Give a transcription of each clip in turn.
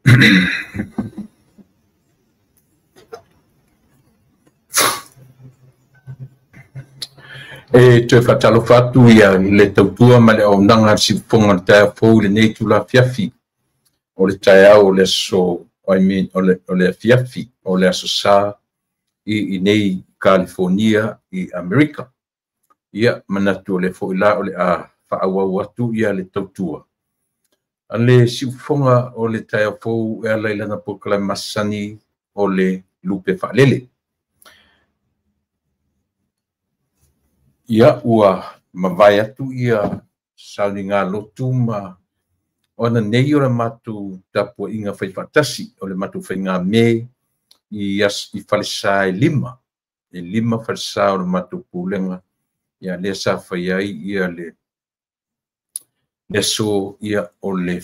E toe faatalofa atu ia le tautua ma le auaunaga a le siufofoga o le taeao fou i lenei itula afiafi o le taeao o le aso, I mean, o le afiafi o le aso Sa i nei Kalifonia i Amerika. Ia manatu o le foi la o le a faaauau atu ia le tautua a le siufofoga o le taeao fou e ala i lana polokalame masani o le lupe faalele. Ia ua mavae atu ia sauniga lotu ma ona nei o le matou tapuaiga faifaatasi o le matou faigame i falesa e lima. E lima falesa o le matou pulega ia lea sa fai ai ia le aso ia o le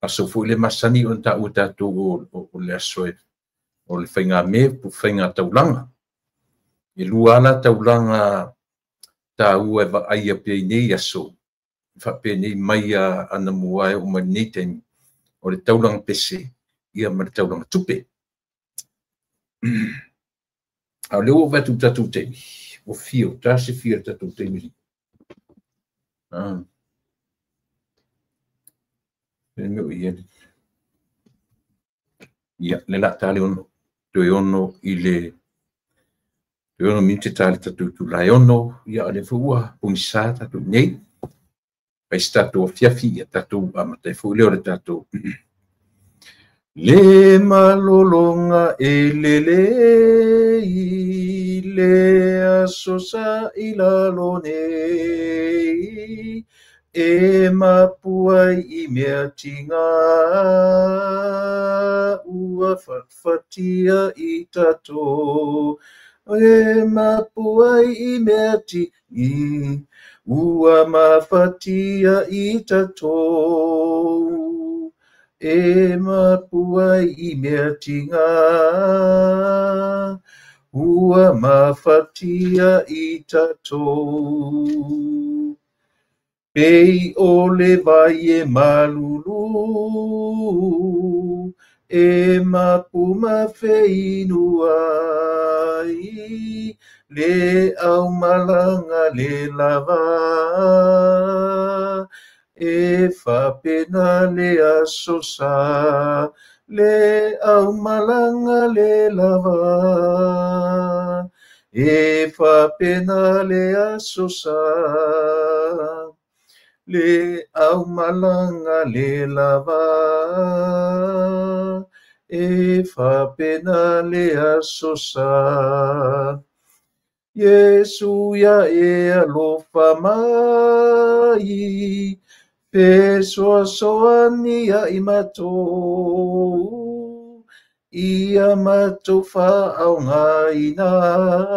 aso foi le masani ona taua tatou o le aso o le faigame po faiga taulaga. E lua ala taulaga taua e vaaia pea i nei aso faapenei mai anamua e oo mai lenei taimi o le taulaga pese ia ma le taulaga tupe. A o lea ua ou vaai atu i le tatou taimi, ua fia, ua ta se fia i le tatou taimi. Le mea o i ai. Ia, le la ta le ono, toe ono i le toe ono minute ta le tatou itula e 6, ia o lea foi ua pogisa tatou nei. Fai se tatou afiafi, ia tatou amata ai foi lea o le tatou le malologa e lelei le aso sa i lalo nei e mapu ai i mea tiga ua fatfatia i tatou e mapu ai i mea tiga ua mafatia i tatou e mapu ai i mea tiga ua mafatia i tatou. Pei o le vai e malulu e mapu mafeinu ai le aumalanga le lava e faapena le aso sa le aumalanga le lava e faapena le aso sa le aumalanga le lava e faapena le aso sa. Iesu ia e alofa mai fesoasoani ia i matou ia matou faaaogaina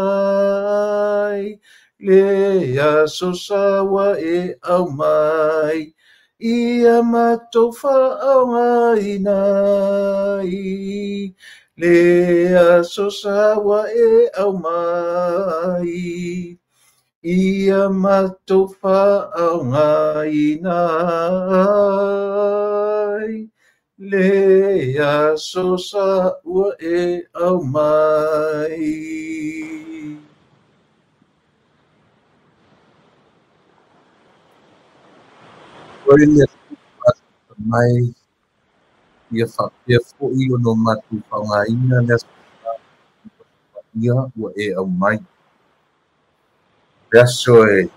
ai le aso sa ua e aumai ia matou faaaogaina ai le aso sa ua e aumai ia matou faaaogaina ai le aso sa ua e aumai. Oi le mai ia faapea foi ona matou faaaogaina le aso ia ua e aumai. Le aso e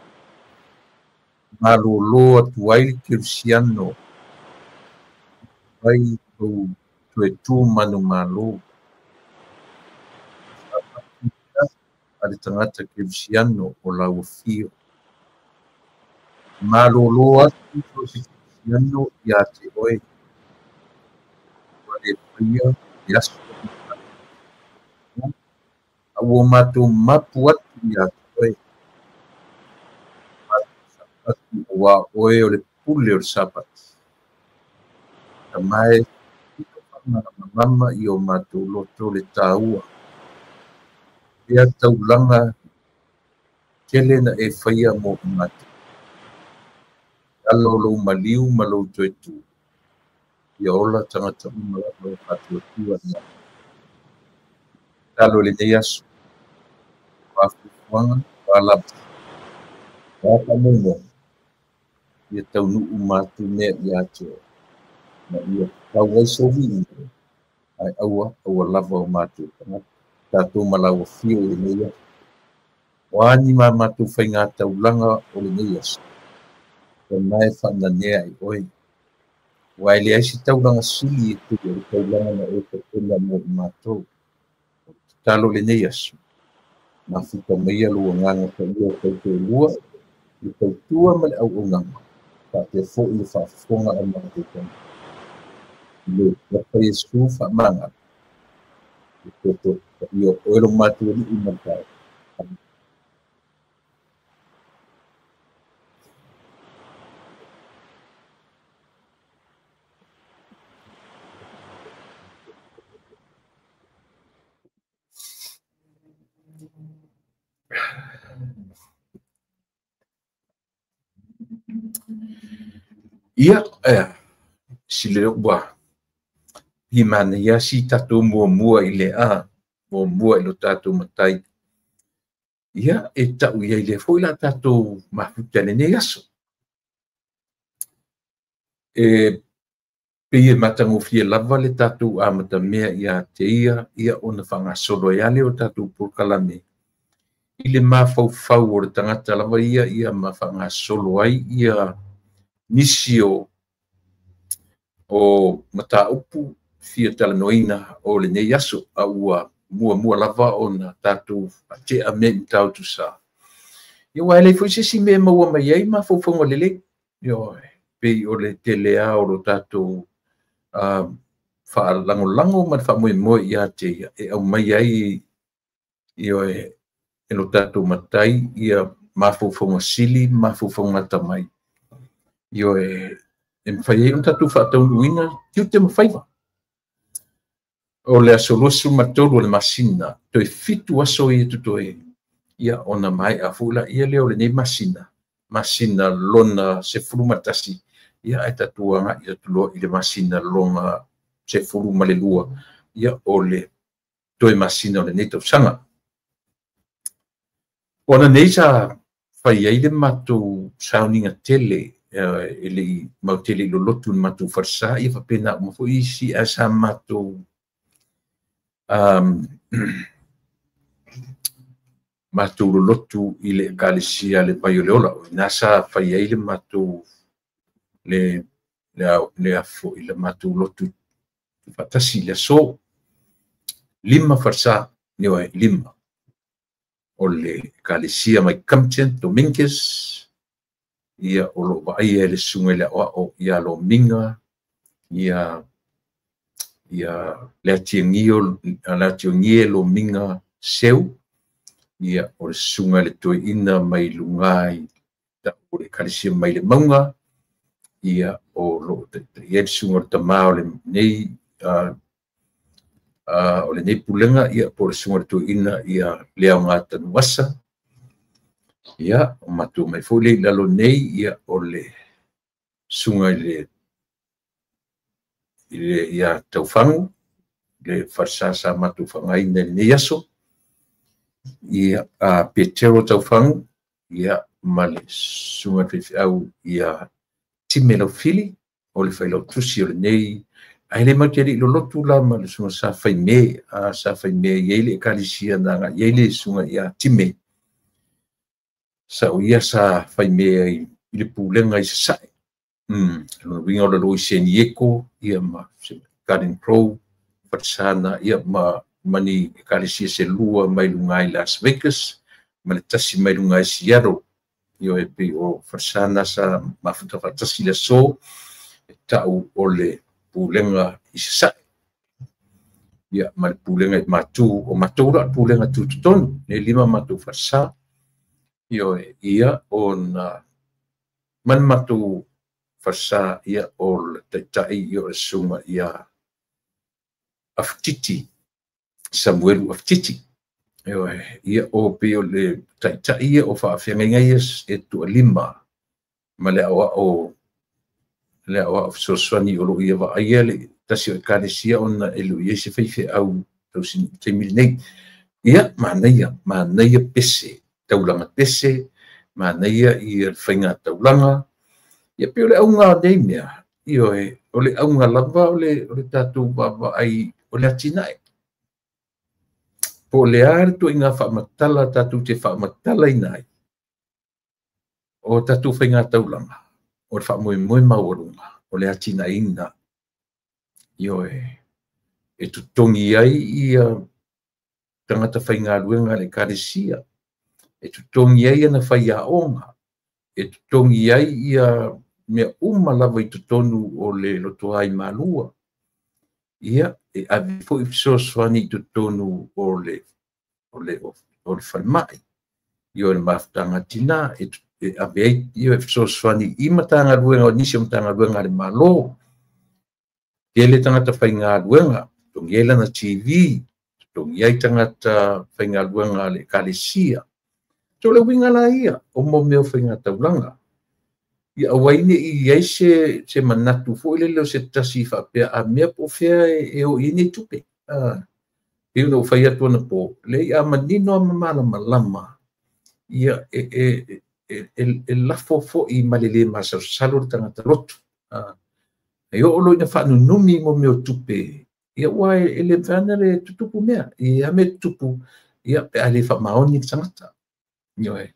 malolo atu ai le kerisiano ai tou toe tu manumalo. A le tagata kerisiano o lau afio. Malolo atu so se kerisiano ia te oe. Ua le faia le aso a ua matou mapu atu ia te oe. Atu aua oe o le pule o le Sapati. Tamae mama i o matou loto le taua. Ia taulaga tele na e faia mo i matou. Ala o lou maliu ma lou toe tu. Ia ola tagata uma lava e faatuatua ia tatalo i lenei aso, o a fuafuaga, o a lava, o a faamoemoega, ia taunuu uma atu mea ia te oe, ma ia tau ai sou viiga, ae aua aua lava o matou tagata, tatou ma lau afio i lenei aso. O a ni ma matou faigataulaga o lenei aso, o na e faananea i oe. Ua e leai se taulaga sili e tui o le taulaga na oe tapena mo i matou. O le tatalo i lenei aso, mafuta maia lou agaga paia o tautoalua, le tautua ma le auaunaga, faapea foi le faafofoga a matou tagata. I le lapa Iesu faamagalo, le toto paia o oe lo matou Alii ma le Taofi. Ia, sile ua i mana ia si tatou muamua i le a muamua i lo tatou matai. Ia, e tau ia i le foi la tatou mafuta lenei aso. E pei e matagofie lava le tatou amatamea ia te ia, ia ona faagasolo ai lea o tatou polokalame i le mafaufau o le tagata lava ia, ia ma faagasolo ai ia nisi o mataupu fia talanoaina o lenei aso, a ua muamua lava ona tatou faatea mea i matautu sa. Ia ua e le foi se isi mea e maua mai ai mafaufauga lelei. Ioe, pei o le tele lava o lo tatou faalagolago ma le faamoemoe ia te ia e aumai ai, ioe, e lo tatou matai ia mafaufauga sili ma mafaufauga atamai. Ioe, e mafai ai ona tatou faataunuuina tiute ma faiva. O le aso 23 o le masina, toe 7 aso ia totoe, ia ona maea foi la ia lea o lenei masina, masina lona 11, ia ae tatou agai atu loa i le masina lona 12, ia o le toe masina o lenei tausaga. O ana nei sa fai ai le matou sauniga tele, e lei mau tele i lolotu le matou falesa, ia faapena uma foi isi ae sa matou matou lolotu i le ekalesia le Vai o le Ola. O ina sa fai ai le matou le le afo i le matou lotu faatasi i le aso. 5 falesa, ioe, 5. O le ekalesia mai Compton, Dominguez, ia o lo vaaia e le susuga i le aoao ia Lomiga, ia le atiagie Lomiga Seu, ia o le susuga i le toeaina mai luga i o le ekalesia mai le mauga, ia o lo taitaia le susuga o le tama o lenei o lenei pulega, ia po o le susuga i le toeaina ia Leaoga Tanuasa. Ia o matou mai foi le i lalo nei, ia o le susuga i le ia Taufagu, le falesa sa matou faaaogaina i lenei aso, ia a Petero Taufagu, ia ma le susuga i le faifeau ia Time Laufili, o le failautusi o lenei. Ae le matou te le i lolotu la ma le susuga sa faime, sa faime i ai le ekalesia na agai i ai le susuga ia Time. Sa o ia sa faime ai i le pulega i Sasae. Lona uiga o lalo i San Diego, ia ma Garden Grove, falesa ia ma ni ekalesia se lua mai luga i Las Vegas, ma le tasi mai luga i Seattle. Ioe, pei o falesa sa mafuta faatasi le aso, e tau o le pulega i Sasae. Ia ma le pulega i Matu, o matou la pulega tutotonu, ne 5 matou falesa. Ioe, ia ona ma le matou falesa, ia o le taitai, ia o le susuga ia Afutiti, Samuelu Afutiti. Ioe, ia o pei o le taitai ia o faafeagaiga ia e tualima ma le aoao le aoao fesoasoani o loo ia vaaia le tasi o ekalesia ona e le o i ai se faifeau taimi lenei. Ia manaia, manaia pese, taulaga pese, manaia ia le faiga taulaga. Ia pei o le auga o nei mea, ioe, o le auga lava o le tatou vaavaai o le atinae. Po o le a le ituaiga faamatala tatou te faamatalaina ai o tatou faiga taulaga, o le faamoemoe maualuga o le atinaeina. Ioe, e totogi ai ia tagata faigaluega a le ekalesia, e totogi ai ana faiaoga, e totogi ai ia mea uma lava i totonu o le lotoa i Malua. Ia, e ave foi fesoasoani i totonu o le falemai, ia o le mafutaga tina, e ave ai ia fesoasoani i Matagaluega o nisi o Matagaluega a le Malo. Tele tagata faigaluega, totogi ai lana TV, totogi ai tagata faigaluega a le ekalesia. So le uiga la ia o mo mea o faiga taulaga. Ia aua ai ne i i ai se manatu foi lele o se tasi faapea a mea po o fea e o i ai nei tupe. Pei ona ou fai atu anapo, leai a manino ma malamalama, ia e lafo foi ma le lē masalosalo le tagata lotu. E oo loa ina faanunumi mo mea o tupe, ia ua e le mafai ona le tutupu mea. E a mea tutupu, ia pe a le faamaoni le tagata. Ioe.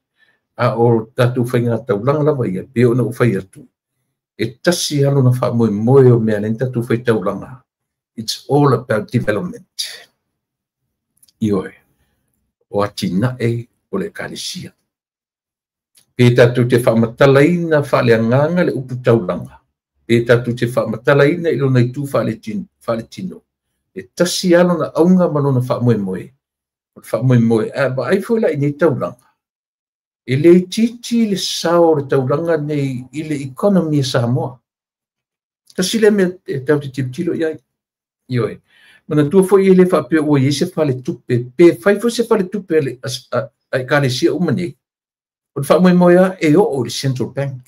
A o tatou faiga taulaga lava ia, pei ona ou fai atu, e tasi lava lona faamoemoe o mea alai tatou fai taulaga. It's all about development. Ioe. O atinae o le ekalesia. Pe tatou te faamatalaina faaleagaga le upu taulaga, pe tatou te faamatalaina i lona itu faaletino, e tasi lava lona auga ma lona faamoemoe. O le faamoemoe, a vaai foi la i nei taulaga, e le itiiti le sao o le taulaga nei i le economy a Samoa. Tasi le mea e tatou te tilotilo i ai. Ioe. Manatua foi e le faapea ua i ai se faletupe, pe fai foi se faletupe a ekalesia uma nei, o le faamoemoe lava e oo i le Central Bank.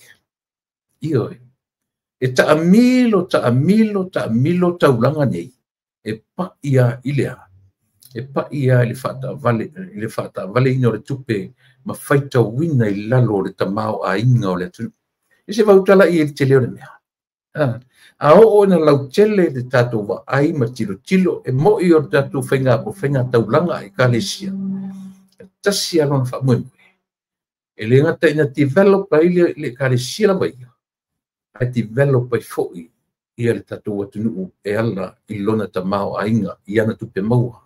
Ioe. E taamilo, taamilo, taamilo taulaga nei, e pai lava i le a? E pai lava i le faataavaleina o le tupe ma faitauina i lalo o le tamaoaiga o le atunuu. E se fautala i le tele o le mea. A oo ina lautele le tatou vaai ma tilotilo e moi o le tatou faiga taulaga a ekalesia, e tasi lava lona faamoemoe. E le gata ina develop ai le ekalesia lava ia, ae develop ai foi ia le tatou atunuu e ala i lona tamaoaiga i ana tupe maua.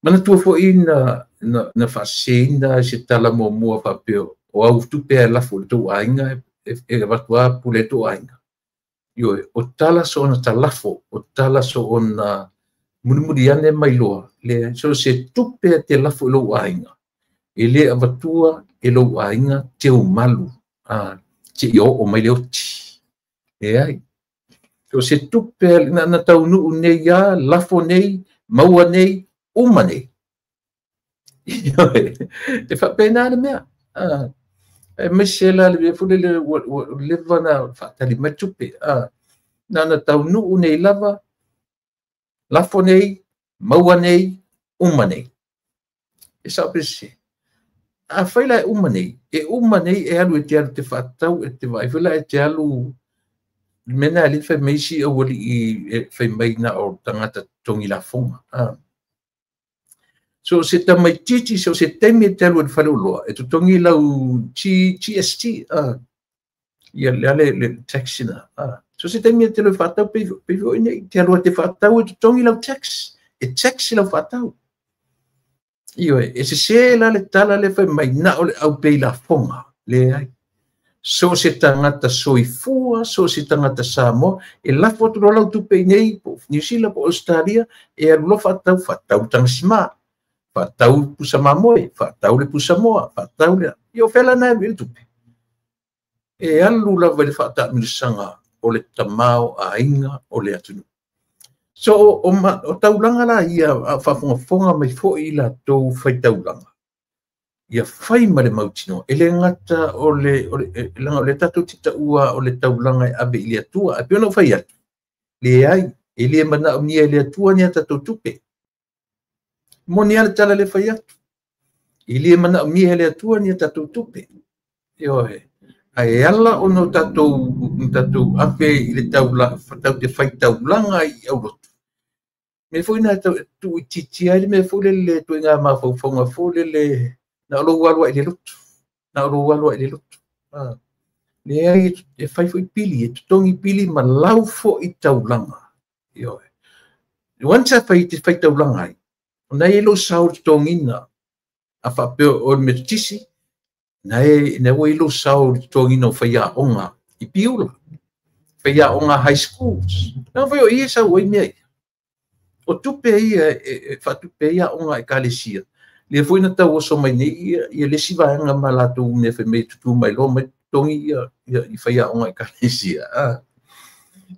Manatua foi na faaseseina se tala muamua faapea o au tupe e lafo i le tou aiga e avatu lava pule ai tou aiga. Ioe, o tala so ona talafo, o tala so ona mulimuli ane mai loa, leai, so se tupe e te lafo i lou aiga, e le avatua e lou aiga teumalu, seia oo mai le oti. Leai. So se tupe na taunuu nei lava, lafo nei, maua nei, uma nei. Ioe, e faapena le mea. E aemaise la le mea foi lele ua leva ona faatali mai tupe. Na taunuu nei lava, lafo nei, maua nei, uma nei. E sao pe sese. A fai la e uma nei, e alu e te alu te faatau, e te vaai foi la e te alu le mea na alii fai mai isi aualii e fai mai na o tagata totogi lafoga. So se tamaitiiti, so se taimi e te alu e le faleoloa, e totogi lau GST, ia le le tax ina. So se taimi e te alu e faatau, pei foi nei, te alu e te faatau e totogi lau tax, e tax lau faatau. Ioe, e sese la le tala le fai mai na o le au pei lafoga, leai. So se tagata soifua, so se tagata Samoa, e lafo atu loa lau tupe i nei, po o New Zealand, po o Australia, e alu loa faatau, faatau tagasima, faatau pusa mamoe, faatau le pusa moa, faatau le... Ia o fea la na alu i le tupe? E alu lava i le faataamilosaga o le tamaoaiga o le atunuu. So o taulaga la ia, a faafogafoga mai foi i latou faitaulaga. Ia fai ma le mautinoa, e le gata o le, leaga o lea tatou te taua o le taulaga e ave i le Atua. Ae pei ona ou fai atu, leai, e le manaomia e le Atua ni a tatou tupe. Moni lava le tala le fai atu. E le manaomia e le Atua ni a tatou tupe. Ioe. Ae ala ona o tatou ave i le taulaga, tatou te fai taulaga i aulotu. Mea foi na tuuitiitia ai le mea foi lele ituaiga mafaufauga foi lele na o lou alu ai i le lotu. Na o lou alu ai i le lotu. Leai, e fai foi pili, e totogi pili ma lau foi taulaga. Ioe. Once a fai te fai taulaga ai, ona e lou sao totogiina a faapea o le Metotisi, na e na ua i lou sao totogiina o faiaoga i Piula, faiaoga high schools. Na foi o ia sau ai mea ia. O tupe ia e faatupe ai aoga ekalesia. Lea foi na tauoso mai nei ia le isi vaega ma latou mea fai mai tutu mai loa mai totogi ia i faiaoga ekalesia.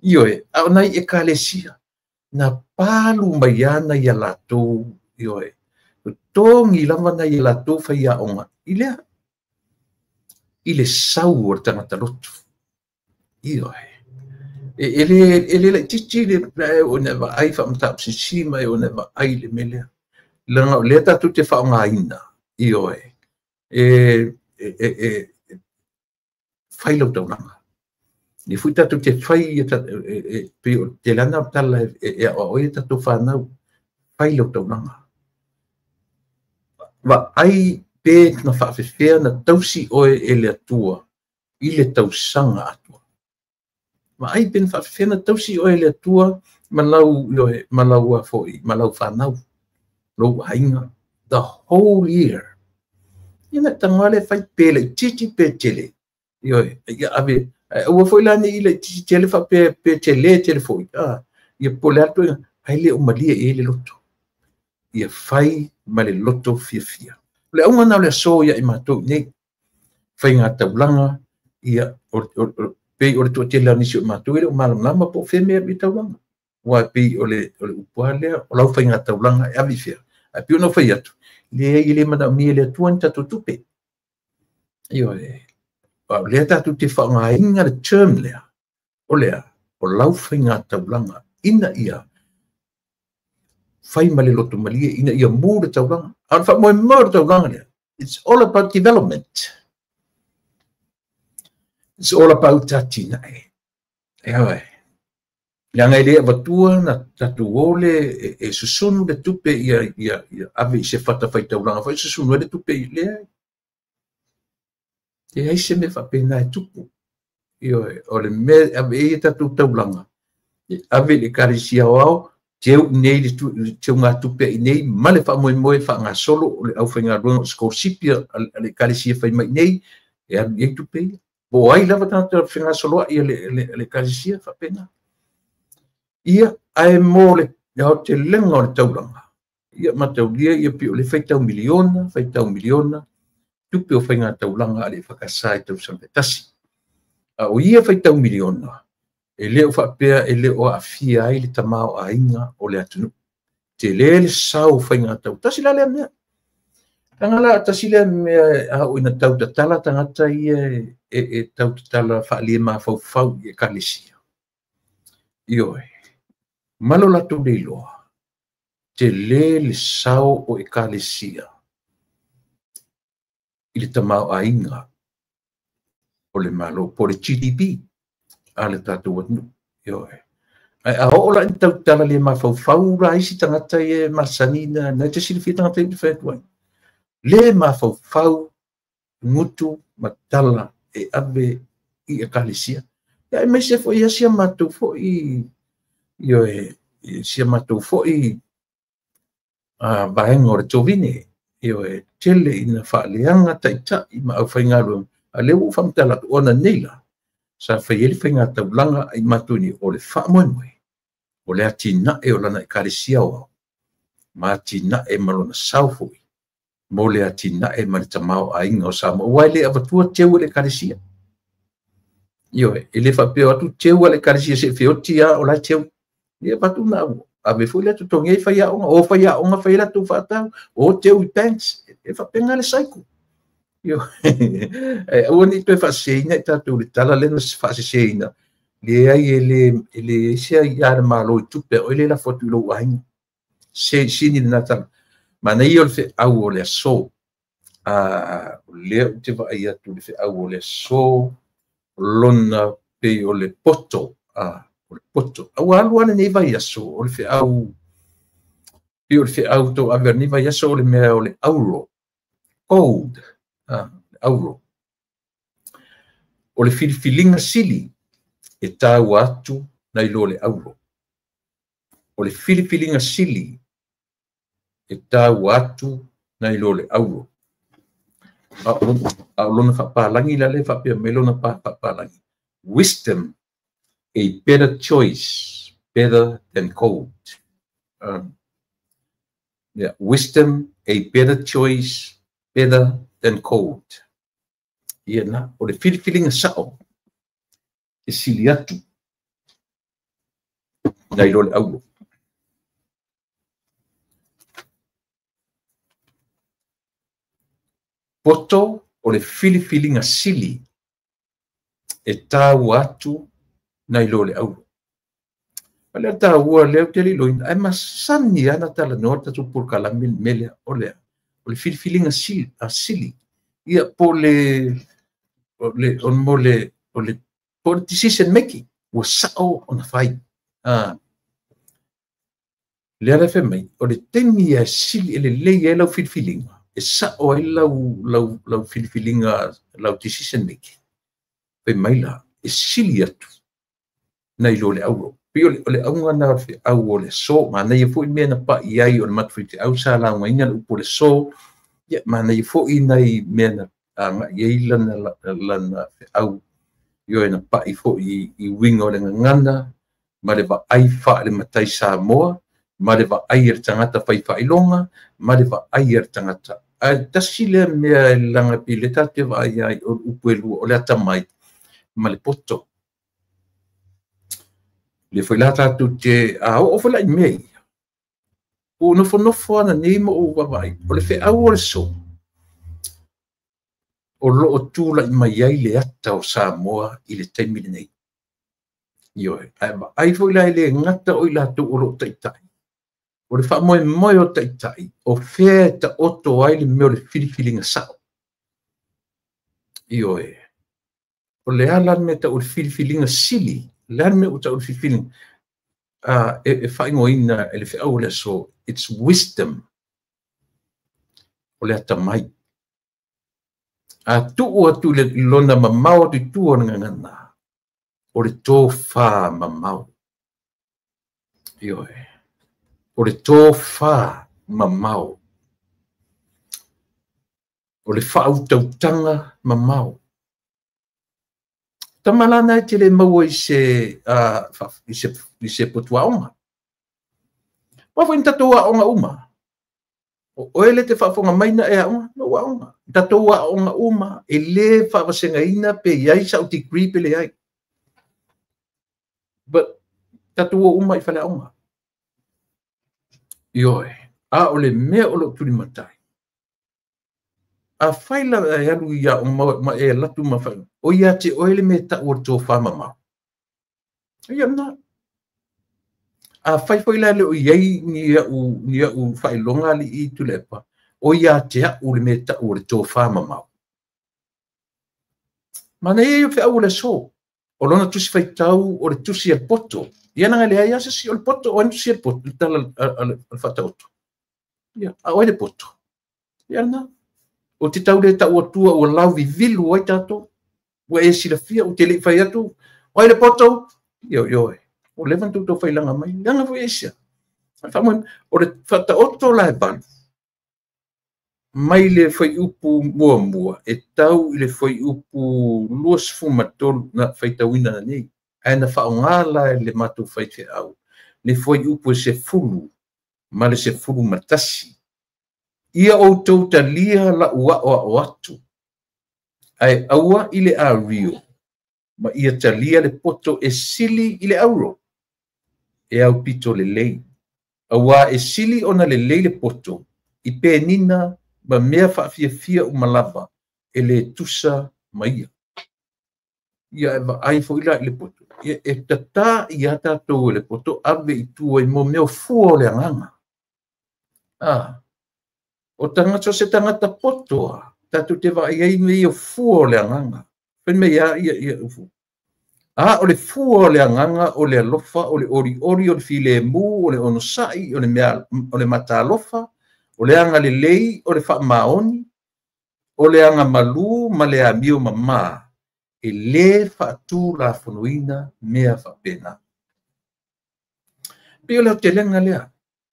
Ioe, a o nai ekalesia na palu mai ana ia latou, ioe, totogi lava nai ia latou faiaoga i lea, i le sau o le tagata lotu. Ioe. E le laitiiti le o na vaai faamataupu mai o na vaai le mea lea. Leaga o lea tatou te faaaogaina, ioe, e fai lau taulaga. Le foi tatou te fai e pei o te lana o tala e aoao ai tatou fanau, fai lau taulaga. Vaai pe na faafefea na tausi oe e le Atua i le tausaga atua. Vaai pe na faafefea na tausi oe e le Atua ma lau, ioe, ma lau foi, ma lau fanau, lou aiga, the whole year. Ia na tagoa le fai pe laitiiti pe tele. Ioe, ia ave, ua foi la ni i laitiiti tele faapea pe tele tele foi. Ia po le atu, ai le o malie i le loto. Ia fai ma le loto fiafia. O le auga na o le aso ia i matou nei. Faiga taulaga, ia, pei o le toatele o nisi o matou, e le o malamalama po o fea mea i taulaga. Ua pei o le upu lea, o lau faiga taulaga e ave i fea. Ae pei ona fai atu, leai e le manaomia e le Atua ni tatou tupe. Ioe, o lea tatou te faaaogaina le term lea, o lea, o lau faiga taulaga ina ia fai ma le loto malie, ina ia mu le taulaga. A o le faamoemoe o le taulaga lea, it's all about development. It's all about atinae. Ioe. Leaga e le avatua na tatou o le e susunu le tupe ia ave i se fata faitaulaga foi susunu ai le tupe i lea. E ai se mea faapena e tupu. Ioe, o le mea ave ai tatou taulaga, e ave i le ekalesia aoao, teu nei le teuga tupe i nei ma le faamoemoe faagasolo o le aufaigaluega o scholarship a le ekalesia fai mai nei, e alu i ai tupe ia. Po o ai lava tagata fegasoloai a le ekalesia faapena. Ia, ae mo le aotelega o le taulaga, ia mataulia ia pei o le faitau miliona, tupe o faiga taulaga a le EFKS i tausaga taitasi. A o ia faitau miliona, e le o faapea e le o aafia ai le tamaoaiga o le atunuu. Tele le sao o faiga tau. Tasi la lea mea. Leaga la tasi lea mea a oo ina tautatala tagata ia e tautatala faalie mafaufau i ekalesia. Ioe. Ma lo latou le iloa, tele le sao o ekalesia i le tamaoaiga o le Malo, po o le GDP a le tatou atunuu. Ioe. Ae a oo la ina tautala le mafaufau la isi tagata ia e masani na te silafia tagata ia te fai atu ai. Le mafaufau gutu ma tala e ave i ekalesia. Ia aemaise foi ia sia matou foi, ioe, sia matou foi vaega o le tovine. Ioe, tele ina faaleaga taitai ma aufaigaluega. A lea ua ou faamatala atu, ona nei la, sa fai ai le faiga taulaga ai matou nei, o le faamoemoe, o le atinae o lana ekalesia aoao, ma atinae ma lona sao foi, mo le atinae ma le tamaoaiga o Samoa. Aua e le avatua teu e le ekalesia. Ioe, e le faapea atu teu a le ekalesia se feoti a o la teu. Ia avatu na ave foi le totogi ai faiaoga, o faiaoga fai latou faatau, o teu i banks, e faapena le cycle. Ioe, aua ne i toe faaseseina i tatou i le tala lea na faaseseina, leai e leai se aia a le Malo i tupe a oe lea e lafo atu i lou aiga. Sini lena tala. Manaia o le feau o le aso. O lea ou te vaai atu i le feau o le aso, lona pei o le poto. O le poto. Ua alu lava lenei vaiaso, o le feau, pei o le feau tauave o lenei vaiaso o le mea o le auro. Gold. Auro. O le filifiliga sili e taua atu nai lo le auro. O le filifiliga sili e taua atu nai lo le auro. A o lona faapalagi la lea faapea mai lona faapalagi. Wisdom, a better choice, better than gold. Yeah, wisdom, a better choice, better than gold. Ia na, o le filifiliga sao e sili atu nai lo le auro. Poto o le filifiliga sili e taua atu nai lo le auro. O lea taua lea ou te liloina, ae masani lava na talanoa le tatou polokalame le mea lea, o lea, o le filifiliga sili. Ia, po le, o le, o le, po le decision making, ua sao ona fai. Lea la fai mai, o le taimi e sili e lelei ai lau filifiliga, e sao ai lau filifiliga, lau decision making. Fai mai la, e sili atu nai lo le auro. Pei o le auga na o le feau o le aso, manaia foi mea na pa'i ai o le matou faifeau sa laugaina le upu o le aso, ia manaia foi nai mea na agai ai lana feau, ioe na pa'i foi i uiga o le gagana, ma le vaai faale matai Samoa, ma le vaai a le tagata fai faailoga, ma le vaai a le tagata. Ae tasi lea mea e laga pei lea tatou te vaai ai o le upu e lua, o le atamai ma le poto. Le foi la tatou te a oo foi la i mea ia. Ua nofonofo ana nei ma ou vaavaai, o le feau o le aso, o loo tulai mai ai le ata o Samoa i le taimi lenei. Ioe, ae vaai foi la e le gata o i latou o loo taitai. O le faamoemoe o taitai, o fea e taoto ai le mea o le filifiliga sao. Ioe, o le a la le mea tau o le filifiliga sili, le a le mea ua tau o le filifiliga, e faaigoaina e le feau o le aso, it's wisdom, o le atamai. A tuu atu i le lona mamao atu i tua o le gagana, o le tofa mamao. Ioe, o le tofa mamao. O le faautautaga mamao. Tamalana e te le maua i se i se potuaoga. Ua foi ni tatou aoga uma. O oe le te faafofoga mai na e aoga, na ua aoga. Tatou aoga uma, e le faavasegaina pe i ai sau degree pe leai. But tatou o uma i faleaoga. Ioe, a o le mea o loo tulimatai. A fai la e alu i aoga ma e alu atu ma fai, o ia te oe le mea tau o le tofa mamao. Ia na. A fai foi la le o i ai ni au faailoga alii Tuilaepa, o ia te au le mea tau o le tofa mamao. Manaia ia o feau o le aso. O lona tusi faitau o le tusi a le poto. Ia na leai lava se isi o le poto, o ai na tusi a le poto, le tala a le faataoto. Ia, a o ai le poto? Ia na. O te tau le tau atua ua lauvivilu ai tatou. Ua e silafia, ou te le i fai atu, o ai le poto? Ioe, ioe. Ua leva ona toutou failaga mai. Leaga foi aisea. O le faataoto la e 8, mai le fuaiupu muamua e tau i le fuaiupu 23 na faitauina nei. Ae na faaaoga la e le matou faifeau le fuaiupu e 10 ma le 11. Ia outou talia lau aoao atu, ae aua i le ario, ma ia talia le poto e sili i le auro, e aupito lelei. Auā e sili ona lelei le poto i penina ma mea faafiafia uma lava, e le tusa ma ia. Ia e vaai foi la i le poto. Ia e tatā ia tātou e le poto ave i tua i mo mea o fua o le agaga. O tagata se tagata poto a, tātou te vaai ai me ia fua o le agaga. Fai mai ia ia ufu. A o le fua o le agaga o le alofa, o le oriori, o le filemu, o le onosai, o le mea, o le matalofa, o le aga lelei, o le faamaoni, o le aga malu ma le amio mamā, e le faatulafonoina mea faapena. Pei o le aotelega lea,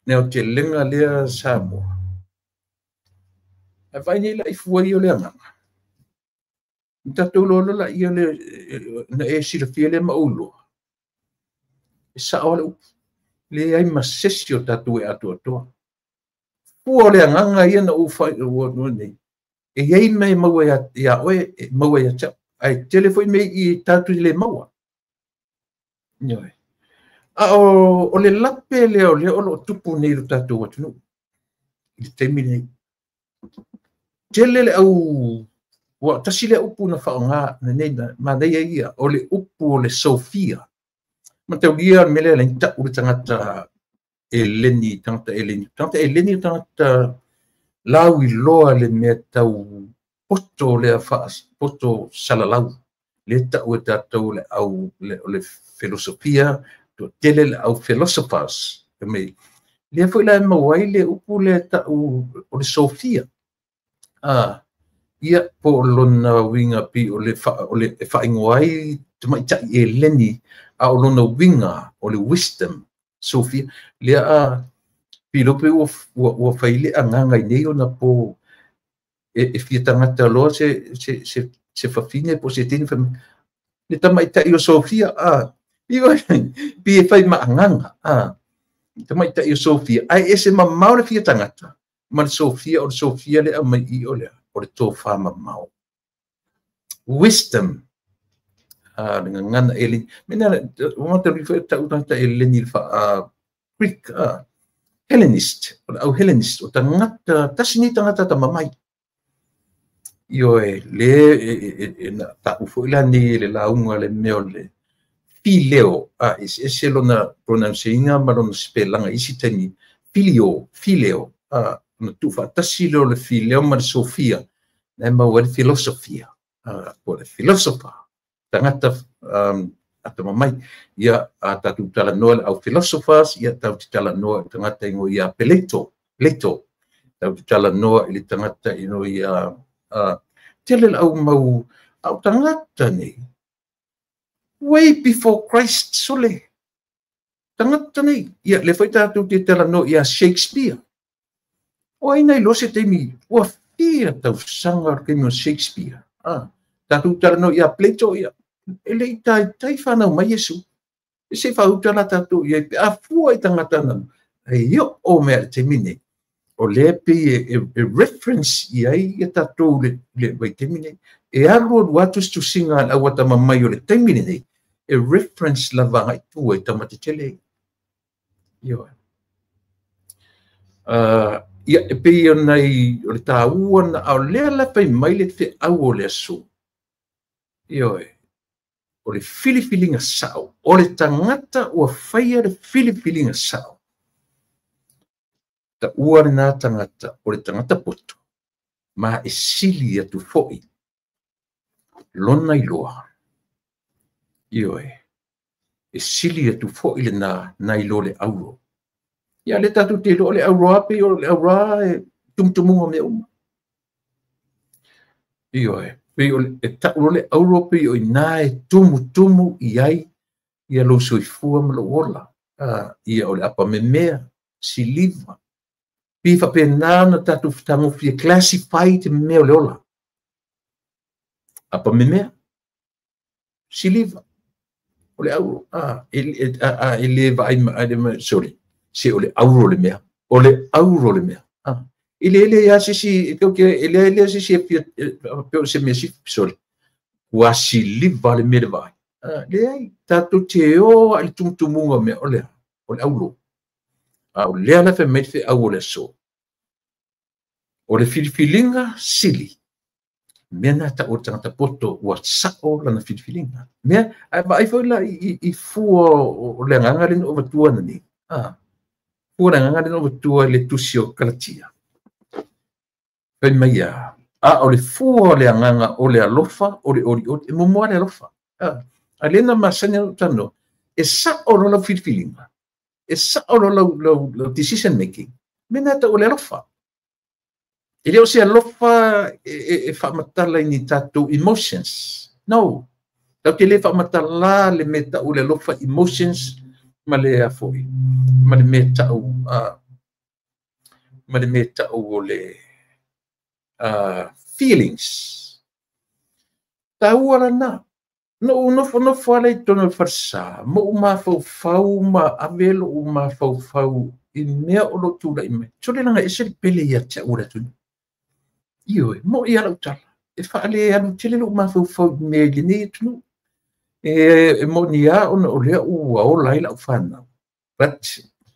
le aotelega lea Samoa. Ae vaai nei la i fua ia o le agaga. Tatou loa la ia le na e silafia le ma ou loa. E sao le upu. Le ai ma sesi o tatou e atoatoa. Fua o le agaga ia na ou fai ua nei. E iai me maua ia oe, e maua ia te au. Ai tele foi me i tatou i le maua. Ioe. A o le lape lea o lea o lo o tupu nei lo tatou atunuu. I le taimi nei. Tele le au ua tasi le upu na whaonga na nei na manaia ia o le upu o le Sophia. Mataulia mele le ta u le tangata eleni, tangata eleni. Tangata eleni tangata lau i loa le mea tau poto le wha, poto salalau. Le ta u e tātou le au le filosofia, to tele le au philosophers. Me lea foi la mauai le upu le ta u o le Sophia. Ia po lona winga pi o le whaingoa ai te maitai e leni a o lona winga o le wisdom Sophia lea a pilope ua whaile a nganga i nei ona po e fia tangata loa se whawhine po se tini whamine le tamaitai o Sophia a pi e whai maanganga a tamaitai o Sophia ai e se mamao le fia tangata ma le Sophia o le Sophia le au mai i o lea o le tōwha mamao. Wisdom. Le ngana eleni. Mena, o mata rifo e tau tangata eleni le wha Greek, Hellenist. O le au Hellenist. O tangata, tasi ni tangata ta mamai. Ioe, le, e na tau fo ila ni le launga le mea o le fileo. Ese lona pronunciainga ma lona spelanga isi taimi. Filio, fileo. Na tufa tasi leo le fileo ma le Sophia na maua le filosofia po le filosofa tangata atamamai ia a tatu talanoa le au philosophers ia tau te talanoa i tangata ingo ia Plato tau te talanoa i le tangata ingo ia tele le au mau au tangata nei way before Christ sole tangata nei ia le foi tatu te talanoa ia Shakespeare. O ai nei lo se taimi, ua fia tausanga o le o Shakespeare. Tātou talanoa ia Plato ia, e le i tai whanau mai Yesu. E se whauta la tātou ia, pe a fua i tangata na, e io o mea le taimi nei. O le pe e reference i ai ia tātou le vai taimi nei. E alu alu atu stusinga al awata mamai o le taimi nei, e reference lava ngai tua i tamate tele. Ioe. Ia e pei o nei o le tāua na au lea la fai mai le te au o le aso. Ioe, o le filifilinga sao, o le tangata ua whaia le filifilinga sao. Ta ua le nā tangata, o le tangata poto, ma e sili atu foi, lona iloa. Ioe, e sili atu foi le nā iloa le auro. Ia le tātou te iloa le auroa pe o le auroa e tumutumunga mea uma. Ioe, pe o e tau le auroa pe o i nā e tumutumu i ai ia lou soifua ma lou ola. Ia o le apamemea, siliva. Pi whapena na tātou whtangofia classify te mea o le ola. Apamemea, siliva. O le auro, e le vaai ma, sorry. Se o le auro le mea, o le auro le mea. E le ele ia sisi, e le ele sisi e pe o se mea si, sorry. Ua siliva le mea le vai. Le ai, tātou te o a le tumutumunga mea, o le auro. O lea la fe mei fe au o le so. O le filifilinga sili. Mea na ta'u o le tagata poto ua sa'o lana filifiliga. Mea ae vaai foi la i fua o le agaga lea na ou avatua ananei, fua o le agaga lea na ou avatua i le tusi o Kalatia. Fai mai a, a o le fua o le agaga o le alofa, o le olioli, e muamua le alofa. A lea na masani ona ou talanoa, e sa'o loa lau filifiliga, e sa'o loa lau decision making, mea na ta'u o le alofa. E le o se alofa e faamatala i ni tatou emotions. No. Tatou te le faamatala le mea ta'u le alofa emotions ma le afoi, ma le mea ta'u ma le mea ta'u o le feelings. Taua lana. Na ou nofonofo lava i totonu o le falesa, ma ou mafaufau ma ave lou mafaufau i mea o lo o tulai mai. Sole laga e ese le pele ia te au o le atunuu. Ioe, mo'i lava lau tala. E faale alu tele lou mafaufau i mea i lenei atunuu. E moni lava ona o lea ua ola ai lau fanau. But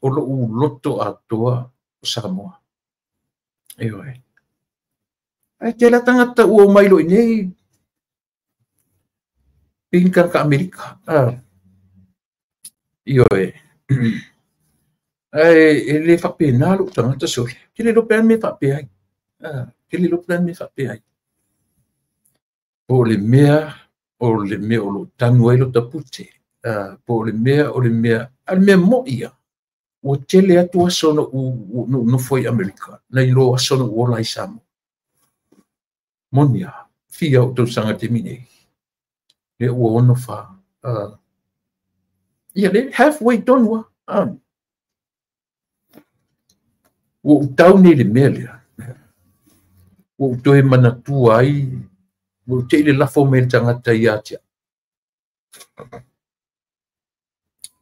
o lou loto atoa o Samoa. Ioe. Ae tele tagata ua omai loa i nei pei ni tagata Amerika. Ioe. Ae e le faapena lou tagata sole. Te le iloa pe a le mea e faapea ai. Te le iloa pe a le mea e faapea ai. Po o le mea o le mea o lo o tanu ai lota pute. Po o le mea o le mea, a o le mea mo'i ia, ua tele atu aso na ou nofo i Amerika, nai lo aso na ou ola ai Samoa. Moni lava, fia ou tausaga i le taimi nei, lea ua 64. Ia le halfway tonu lava. Ua ou tau nei i le mea lea, ua ou toe manatua ai, ua ou te i le lafo mai e le tagata ia te au.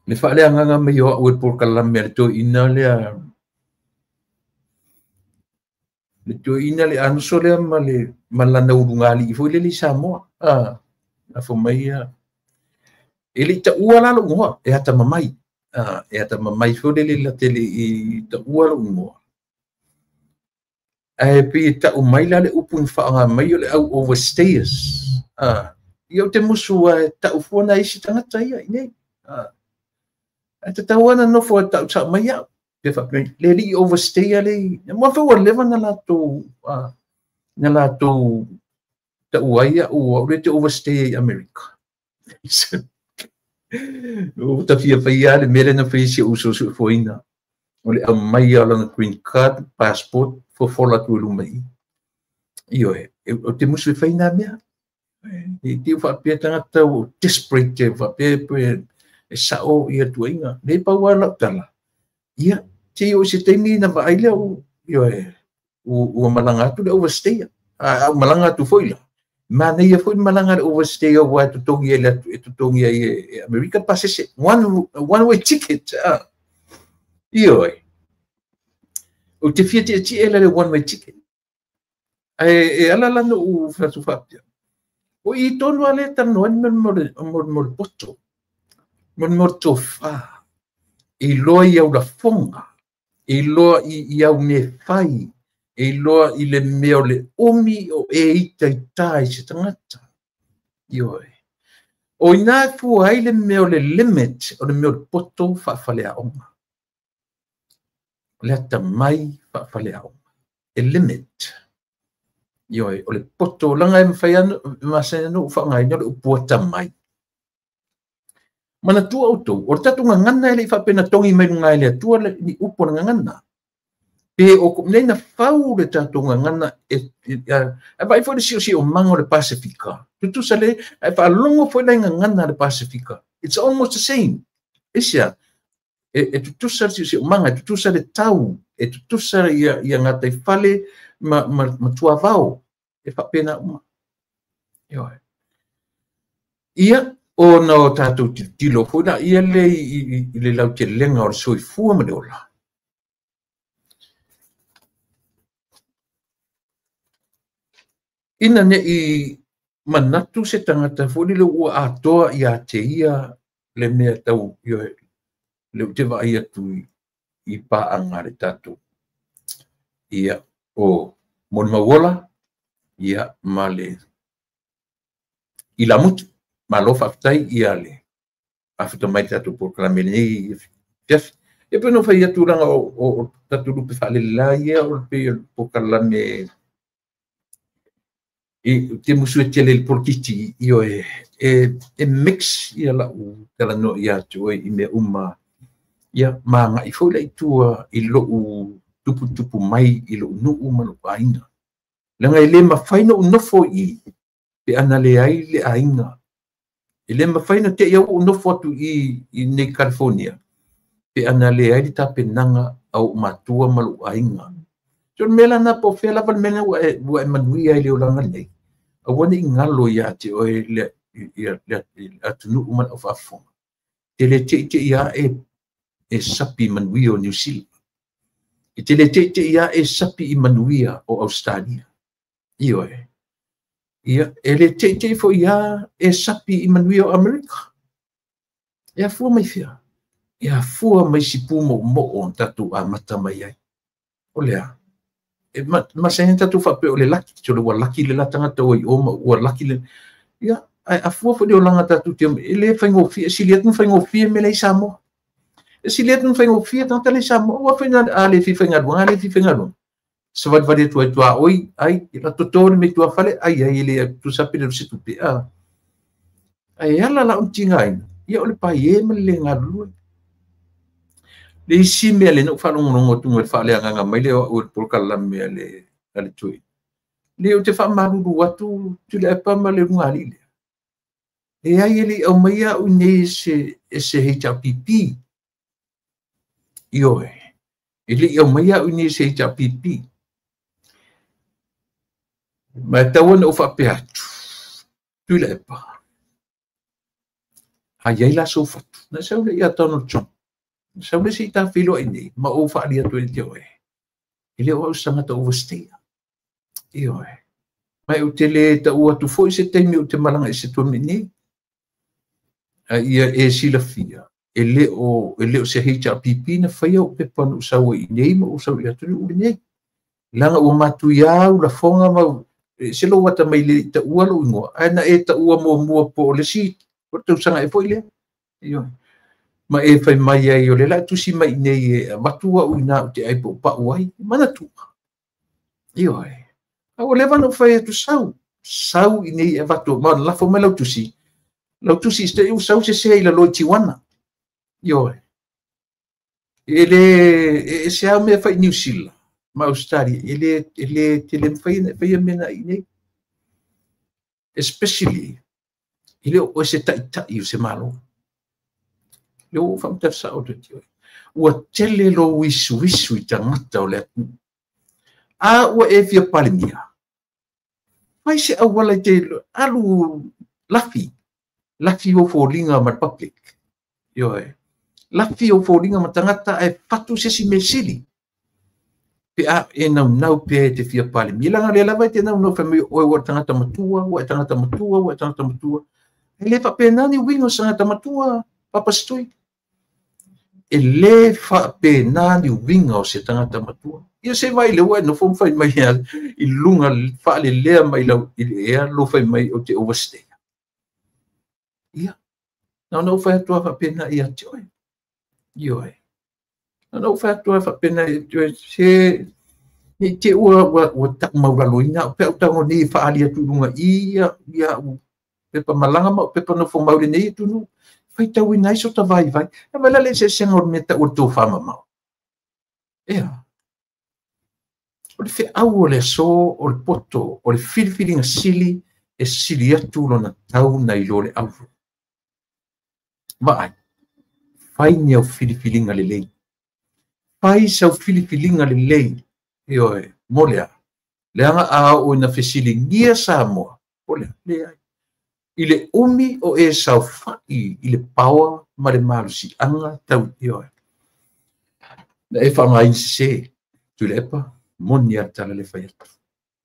Le faaleagaga mai o au e le polokalame a le toeaina lea, le toeaina le Anuso lea ma le ma lana ulugalii foi lele i Samoa. Lafo mai ia. E le i taua la lou igoa, e atamamai. E atamamai foi lele la te le i taua lou igoa. Ae pei e tau mai la le upu na faaaoga mai o le au overstayers. Ia ou te musu e tau fua nai isi tagata ia i nei. Ae tatau lava ona nofo e tau sao mai au. Pe faapea, le alii overstayer le, mo foi ua leva na latou tau ai au, au le te overstay i Amerika. Ua ta fia faia le mea lea na fai si ou soifuaina. O le aumai o lana green card, passport, fofola atu i luma i. Ioe, o te musu e fai nā mea. I te faapea tagata ua desperate, faapea e sa'o ia tuuaiga. Le pau lava lau tala. Ia, te i o se taimi na vaai lea, ioe, ua malaga atu le overstayer. A malaga atu foi la. Manaia foi le malaga le overstayer ua e totogi ai e totogi ai e Amerika pasese. One way ticket. Ioe. Ou te fia tietie la le one way ticket. Ae e ala la na ou fai atu faapea. O i tonu lava lea e talanoa ai mo le poto. Mo le tofa. E iloa i au lafoga. E iloa i au mea fai. E iloa i le mea o le umi o e itaita i se tagata. Ioe. O ina e fua ai le mea o le limit o le mea o le poto faafaleaoga. O le atamai faafaleaoga. E limit. Ioe, o le poto laga e mafai masani ona ou faaaogaina o le upu atamai. Manatua outou, o le tatou gagana e le i faapea na togi mai luga e le Atua ni upu o le gagana. Pe o nei na fau le tatou gagana e vaai foi le siosiomaga o le Pasifika. Tutusa le, ae faalogo foi lai gagana a le Pasifika. It's almost the same. Aisea? E tutusa le siosiomaga, e tutusa le tau, e tutusa ia gataifale ma tuavao. E faapena uma. Ioe. Ia, ona o tatou tilotilo foi laia le i le lautelega o le soifua ma le ola. Ina ne'i manatu se tagata foi lele ua atoa ia te ia le mea tau, ioe, le ou te vaai atu i paaga a le tatou. Ia, o Molimauola, ia, ma le i lamutu. Malo faafetai ia le afuta mai tatou polokalame lenei afiafi. Ia pe no fai atu langa o tatou lupe faalelelā ia o le pei o le polokalame i te musu e tele le polokiki io e mix ia lau talanoa ia atu oe i mea uma ia magai foi le itua i lou tuputupu mai i lou nuu ma lou aiga. Leaga e le mafai na ou nofo i pe ana leai le aiga. E le mafai na te i au ou nofo atu i nei California pe ana leai le tapenaga a ou matua ma lou aiga. So le mea la na po o fea lava le mea lena ua e manuia ai le olaga lenei. Aua ne i galo ia te oe le atunuu ma le aufaafofoga. Te le teitei ae e sapi manuia o Niu Sila. E te le teitei ae e sapi i manuia o Australia. Ioe. Ia, e le teitei foi ia e sapi i manuia o Amerika. E afua mai fea. E afua mai si pu mo'omo'o o tatou amata mai ai. O lea. E masani tatou faapea o le laki, so le ua laki le la tagata ua i o ma ua laki le... Ia, ae afua foi le olaga tatou te e le faigofie, e sili atu na faigofie mea la i Samoa. E sili atu na faigofie tagata la i Samoa, ua fai a le fifaigaluega, a le fifaigaluega. Savalivali atu ai tua oi, ai, la toto le me tua fale, ai, ai, le tusa pele se tupe, a. Ai ala la un tingaina, ia o le pai e ma le galulue. Le isi mea le no whalongongo tunga le whaale anganga mai le o le polokalame a le tui. Le o te whaamaruru atu tule epa ma le runga lile. E ai ele au mai au nei se HRPP. Ioe. Ele au mai au nei se HRPP. Ma taua na o whaapea atu. Tule epa. Ai ai la sofatu. Na sau le ia Donald Trump. Sau le se ta filo ai nei, ma o whaali atu e te oe. E le o au sangata overstay. Ioe. Mai o te le ta ua tu foi se taimi o te malanga i se tua nei. A ia e silafia. E le o se HRPP na whaia o pepa no saua i nei ma o sau i atu uli nei. Langa ua matu iau la fonga mau se lo wata mai le ta ua lo ingoa. Ai na e ta ua mua mua po o le si. O tausaga e foi lea. Ioe. Ma e whai mai ai o le la tusi mai nei e matua ui nā o te ai po pau ai, mana tua. Ioe. A o lewa no whai atu sau. Sau i nei e watu, ma lafo mai lau tusi. Lau tusi i u sau se se i la loi Tiwana. Ioe. E le, e se au mea whai New Zealand, ma Australia, e le te le mwhai mena i nei. Especially, e le o se taitai o se malo. Le o whamtasa o te tio. Ua tele lo wisu wisu i tangata o le atu. A ua e fia palemia. Mai se awala i te alu lafi. Lafi o fōlinga ma public. Ioe. Lafi o fōlinga ma tangata e fatu se si mesili. Pe a e nau nau pe te fia palemia. Langa le lava i te nau nau whamui oe ua tangata matua, ua tangata matua, ua tangata matua. E le whapena ni wingo sangata matua. Papa stoi. E le whaapena ni winga o se tangata matua. Ia se vai le ua no fo whai mai i lunga whaale lea mai lau i le ea lo whai mai o te overstay. Ia. Na no whai atua whaapena i ate oe. Ioe. Na no whai atua whaapena i ate oe. Se ni te ua ua taku mauraloina. O pea o tango nei whaali atu lunga i ia u pepa malanga ma o pepa no fo maure nei tunu. Whai tau i nai so ta vai vai. E vai lale se senga o me ta o tō whama mau. Ea. O le wheau o le so, o le poto, o le whiriwhiringa sili, e sili atu lona tau nei lo le auro. Vaai. Whai ni au whiriwhiringa le lei. Whai sau whiriwhiringa le lei. Ioe, molea. Leanga a o ina whesili ngia Samoa. Molea, le ai. I le umi o e sau whai i le paoa ma le malusi anga tau ioe. Na e whaangaina se se, tule epa, moni a tala le whai atu.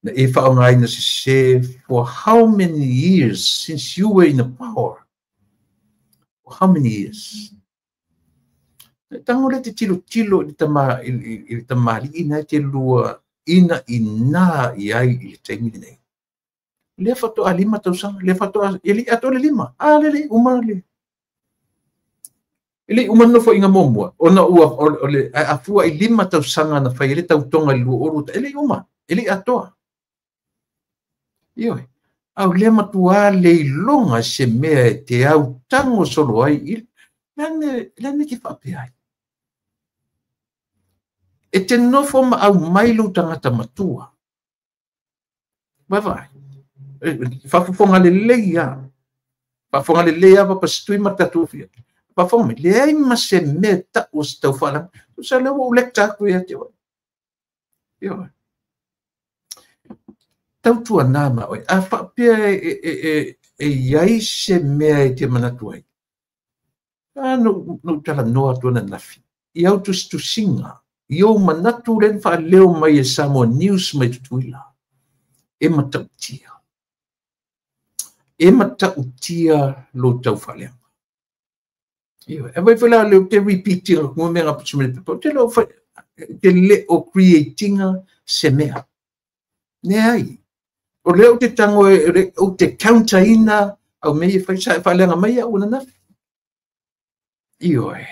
Na e whaangaina se se for how many years since you were in the power? For how many years? Na tango le te tilo tilo i le tamali ina te lua ina ina i ai i le taimi nei. Lea faatoa 5 tausaga, lea faatoa e le i atoa le 5. A le le uma le. E le i uma le nofoaiga muamua, ona ua o le afua i 5 tausaga na fai ai le tautoga i le 20, e le i uma, e le i atoa. Ioe, a o lea matua le iloga se mea e te autago solo ai i le ane ke faapea ai. E te nofo ma aumai lou tagata matua. Vaavaai. Faafofoga lelei lava. Faafofoga lelei lava pasitui ma tatou fia. Faafofoga mai, leai ma se mea tau o se taufaalaga. Tusa lea ua ou lecture atu ia te oe. Ioe. Tautuana ma oe. A faapea e iai se mea e te manatu ai. A no talanoa atu ananafi. I au tusitusiga, i ou manatu lea na faaleo mai e Samoa News mai Tutuila. E matautia. E matautia lo taufaaleaga. Ioe. E vai foi la leo te repeatinga ku mea ngā putu mele pepa. Te leo whai, te le o creatinga se mea. Ne ai. O leo te tango e, o te counterina au mea e whai sa e whaaleaga mai au ananafi. Ioe.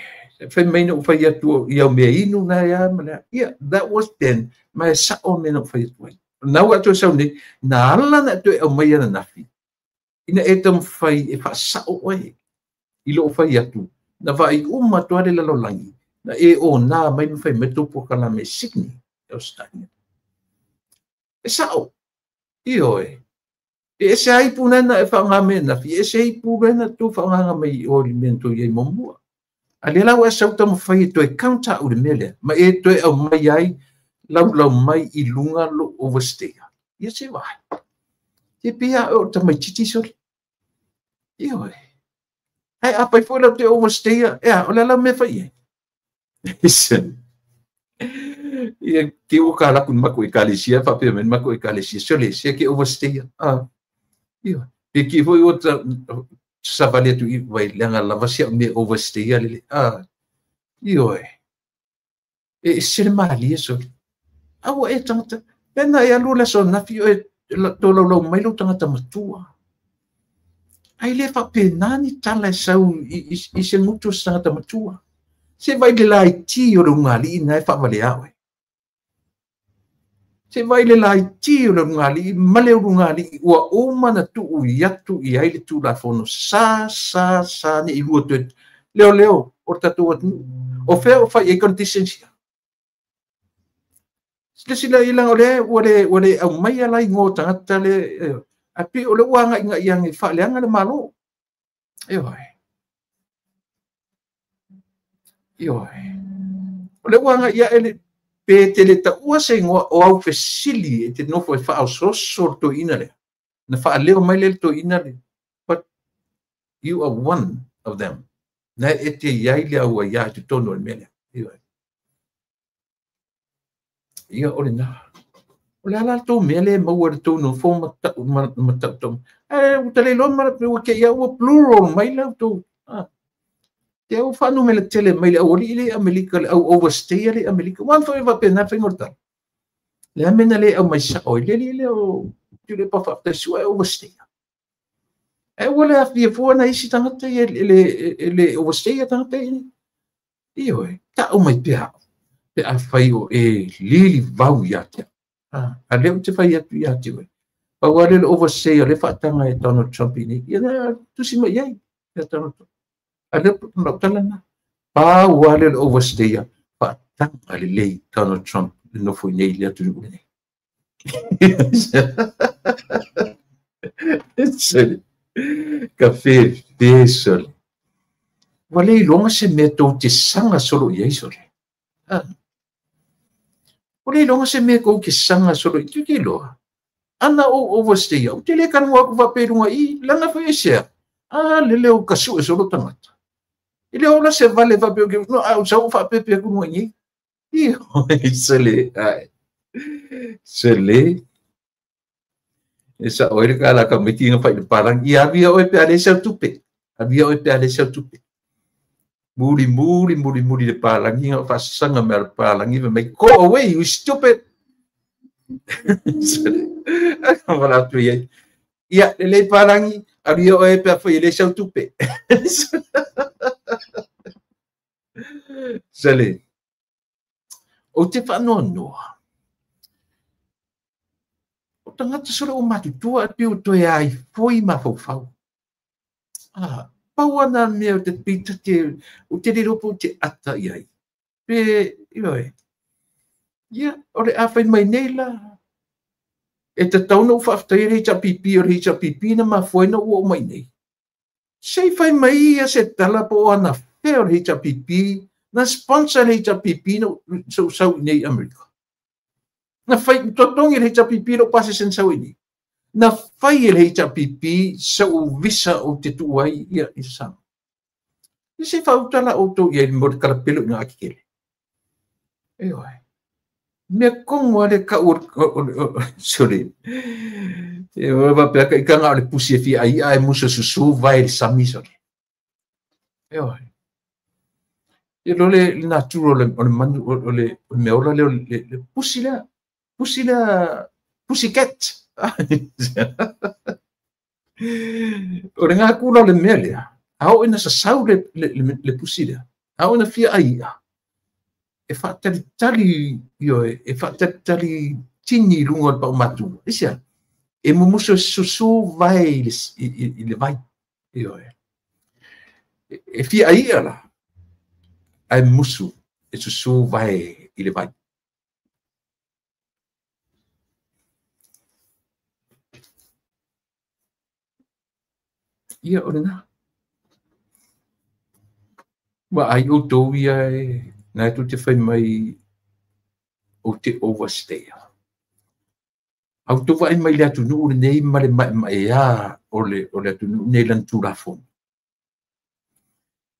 Fai mai na whai atu i au mea inu na ia ma lea. Yeah, that was then. Mai sa o mea na whai atu ai. Nau atu sau nei, na ala na atu e au mai ananafi. Ina e taumafai e faasao oe i lou fai atu. Na vaai uma atu ale lalolagi. Na e o nā mai ma fai mai tō pōkalame Sydney, Australia. E sao. Ioe. E ese ai pūnana e whaangā me nafi. E ese ai pūnana tō whaangā mai o li mea tō iai momua. A le lau e sau taumafai e toe counter au le mea lea. Ma e toe au mai ai laulau mai i lunga lo overstay. Ia se vai. Te pia o tamai titi sole. Ioe. Hai a pai foi lau te overstay. Ea, o le lau mea fai ai. Ia, te o ka laku mako e kalesia, whapea men mako e kalesia. Sole, se ke overstay. Ah. Ioe. Pe ki foi o ta savali atu i vai leanga lava sia o mea overstay lele. Ah. Ioe. E se malie sole. Aua e tangata. Pena e alu le so nafi o e tō laulau mai lau tangata matua. Ai le whapena ni tala e sau i se ngutu o se tangata matua. Se vai le lai ti o le ungali ina e whaawale awe. Se vai le lai ti o le ungali, male o ungali, ua uma na tuu i atu i ai le tūlafono. Sa, sa, sa, ni i lua toe. Leo, leo, o tatou atu. O whea o whai e conditions ia. Le sila ilanga o le, ua le au mai ala i ngō tangata le, a pe o le ua nga inga iange whaaleanga le malo. Ioe. Ioe. O le ua nga ia ele pe te le taua se ingoa o au fesili e te nofo e whaososo le toina lea. Na whaaleo mai le toina le. But you are one of them. Na e te iai le aua ia e te tono le mea lea. Ioe. Ia o le nā. O le ala tō mea le maua le tō nofo ma tau tau. E uta le loa ma ua ke ia ua plural mai lau tō. Te au whanu me le tele mai le au oli le Amerika le au overstay le Amerika. Wan foi wa pena whai ngorta. Le amena le au mai sa oi le le o tu le pa whakta sua e overstay. E ua le awhia fua na isi tangata i le overstay tangata i. Ioe, ta au mai pea. Pe a whai o e lili vau ia te. A leo te whai atu ia te oe. Pau a le overstay o le whaatanga e Donald Trump i nei. Ia na tusi mai ai. Ia Donald Trump. A leo talana. Pau a le overstay a whaatanga le lei Donald Trump le nofo i nei le atu ni nei. Sole. Ka fe fe sole. Wa le ilonga se mea tō te sanga solo i ai sole. O le ilonga se mea kou ke sanga solo i tu ke loa. Ana o overstay au. Te le kanua aku whaperunga i langa whai e sea. A lele o kasu e solo tangata. I le ola se vale whapeo ke no au sau whapepe aku nua i. Ioe, sole. Ai. Sole. E sa oe le ka la ka miti nga whai le parang. I avia oe pe ale sau tupe. Avia oe pe ale sau tupe. Muri, muri, muri, muri le palangi nga whasanga mea le palangi me mai, go away, you stupid! Aka wala atu iai. Ia, lelei palagi, alu ia oe pe afai e le sau tupe. Sale. O te whaanoanoa. O tangata sole o matutua e piu toe ai foi mafaufau. Ah, pau ana mea o te pita te, o te liropo te ata i ai. Pe, ioe. Ia, o le awhai mai nei la. E te tau na uwhaaftai le HRPP o le HRPP na mafuai na ua o mai nei. Sei whai mai ia se tala po o ana whea o le HRPP, na sponsor le HRPP na sau sau nei Amerika. Na whai totongi le HRPP no pase sen sau nei. Na whai le HRPP sau visa o te tuai ia i sa. I se whautala o tō ia i mo te karapelo i ngā akikele. E oe. Mea kongo ale ka o sorry. E oe wapea ka ikanga o le pusi e fia ai ai musa susu vai le sami sorry. E oe. E lo le natura o le manu o le mea ola le le pusi lea. Pusi lea pussycat. O le ngā kula o le mea lea. Ao ina sa sau le pusi lea. Ao ina fia ai ia. E whaatalitali, ioe, e whaatalitali tini i lunga o le pau matua. Isia, e mumuso susu vai i le vai. Ioe. E fia ai ia la. Ai musu e susu vai i le vai. Ia o le nā. Wa ai o tau ia e nā tu te whai mai o te overstay. Au tau vai mai le atu nuu le nei ma le mai mai a o le atu nuu nei lan tūrafono.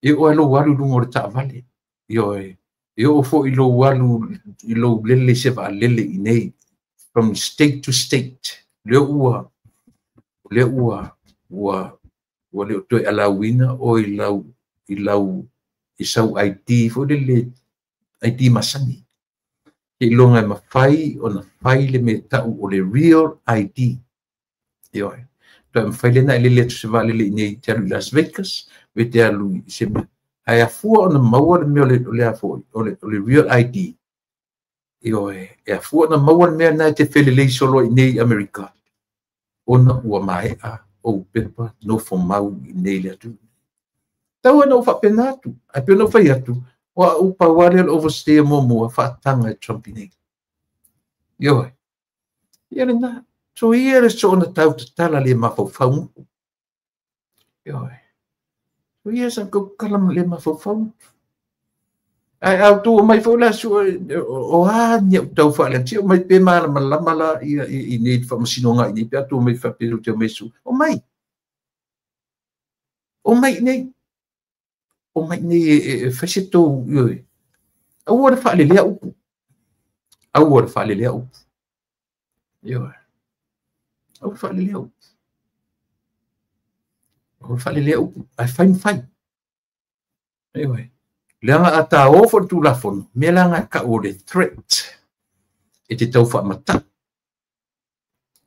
E o alo alu lunga o le taavale. Ioe. E o fo i lou alu i lou lele se va lele i nei. From state to state. Le ua ua ua le o toe alauina o i lau i sau ID fo le ID masani. Ke ilonga e mawhai o na whai le me tau o le real ID. Ioe. Toi mawhai le na i lele atu se vā lele i nei te alu i Las Vegas, ve te alu i se mea. Ai afua o na maua le mea o le afua, o le real ID. Ioe. E afua o na maua le mea nai te whele lei solo i nei Amerika. Ona ua maea o pepa no fomau i nei le atu. Tau ana o whapena atu, ai pena o whai atu, wa u pawale o overstay mo mua whaatanga e Trump i nei. Ioe. Ia le nā, so ia le so ona tau te tala le mawhauwhau. Ioe. So ia sa kaukala le mawhauwhau. Ai au tō mai fau la su o a nia tau whaale o mai pe malama lama la ia i nei whamasino ngai nei pe atu mai whaperu te o mesu. O mai. O mai nei. O mai nei e whaise tō ioe. Aua le whaale lea upu. Aua le whaale lea upu. Ioe. Aua le whaale lea upu. Aua le whaale lea upu. Ai whai mwhai. Ioe. Leanga a tā ofo le tūlafono, mea langa ka o le threat e te tau whaamata.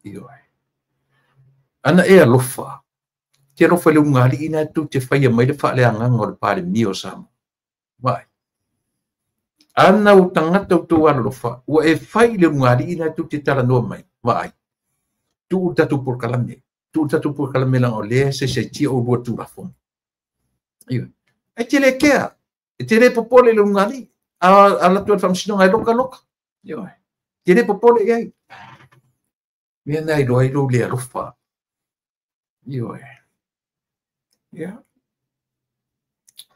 Ioe. Ana e alofa. Te alofa le ungali ina tu te whaia mai le whaale anganga o le pāle mio Samoa. Vai. Ana o tangata o tō alofa, ua e whai le ungali ina tu te tala noa mai. Vai. Tu u tatu porkalame. Tu u tatu porkalame langa o lea se se tia o rua tūlafono. Ioe. E te le kea. E te le popole le ungali. A la tua whamsino ngai loka loka. Ioe. Te le popole iai. Mea nai loa i lo le alofa. Ioe. Ia.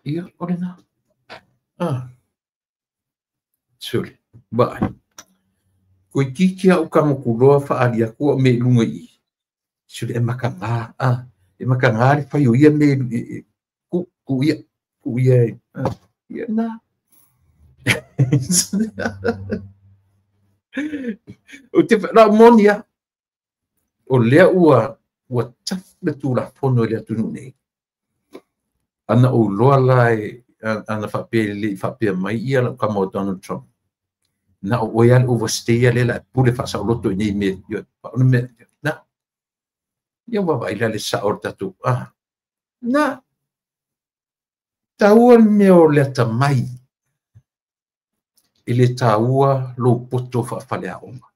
Ia, o le nā. Ah. Sole. Vai. Koe kiki au ka ngokuloa whaali aku o me lunga i. Sole, e maka ngā. Ah. E maka ngā le whai o ia me ku ia. Ku ia e. Ah. Ia nā. O te wha monia. O lea ua tafu le tūlafono i le atunu nei. Ana o loa la e ana whapea le whapea mai ia la kama o Donald Trump. Na o oe ale overstay ale la pule whaasauloto i nei me. Nā. Ia vaavaai la le sao o le tatou na taua le mea o le atamai e le taua lou poto faafaleaoga.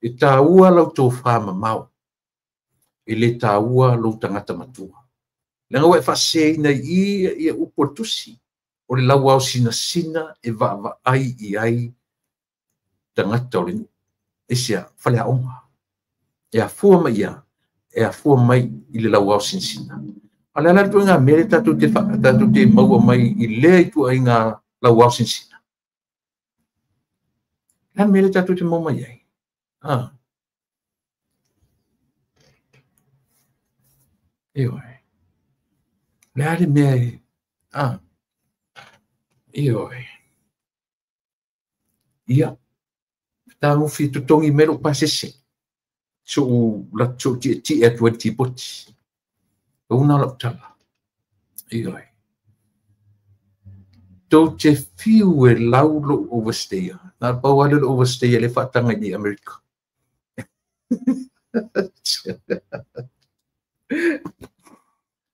E taua lau tofa mamao. E le taua lou tagata matua. Leaga ua e faaseseina i i ia upu o le tusi. O le lauao sinasina e vaavaai i ai tagata o le nuu. Aisea? Faleaoga. E afua mai ia, e afua mai i le lauao sinasina. A o le a la le ituaiga mea lea tatou te, tatou te maua mai i lea ituaiga lauao sinasina? Le a le mea lea tatou te maua mai ai? Ah. Ioe. Le a le mea e... Ah. Ioe. Ia. Tagofi totogi mai lou pasese. So'u so'u tietie atu ai le tipoti. Pau na lau tala. Ioe. Tou te fiu e lau lou overstayer. Na pau lava lea o le overstayer lea e faataga i nei Amerika.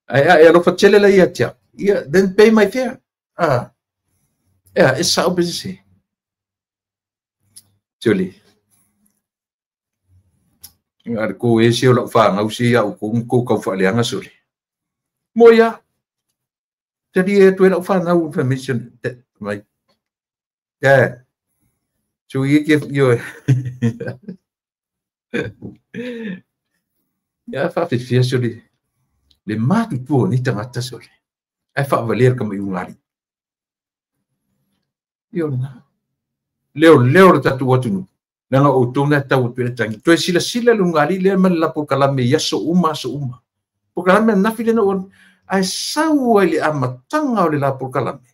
Ae a e alofa tele la ia te au. Ia, then pay my fare. Ah. Ea, e sao pe sese. Sole. A le ko e se o lau whāngau se ia u kou kau whaaleanga sole. Mo ia. Tali e tu e lau whāngau information. Mai. Dad. So ia ke yo. Ia whaafefea sole. Le matutua o nei tagata sole. Ae faavalea le kamaiuga alii. Ia o lena. Leoleo le tatou atunuu, leaga o outou na e tau atu ai le tagi. Toe silasila le ulugalii lea ma le la polokalame i aso uma aso uma. Polokalame ananafi lea na ou alu, ae sau ai i le amataga o le la polokalame,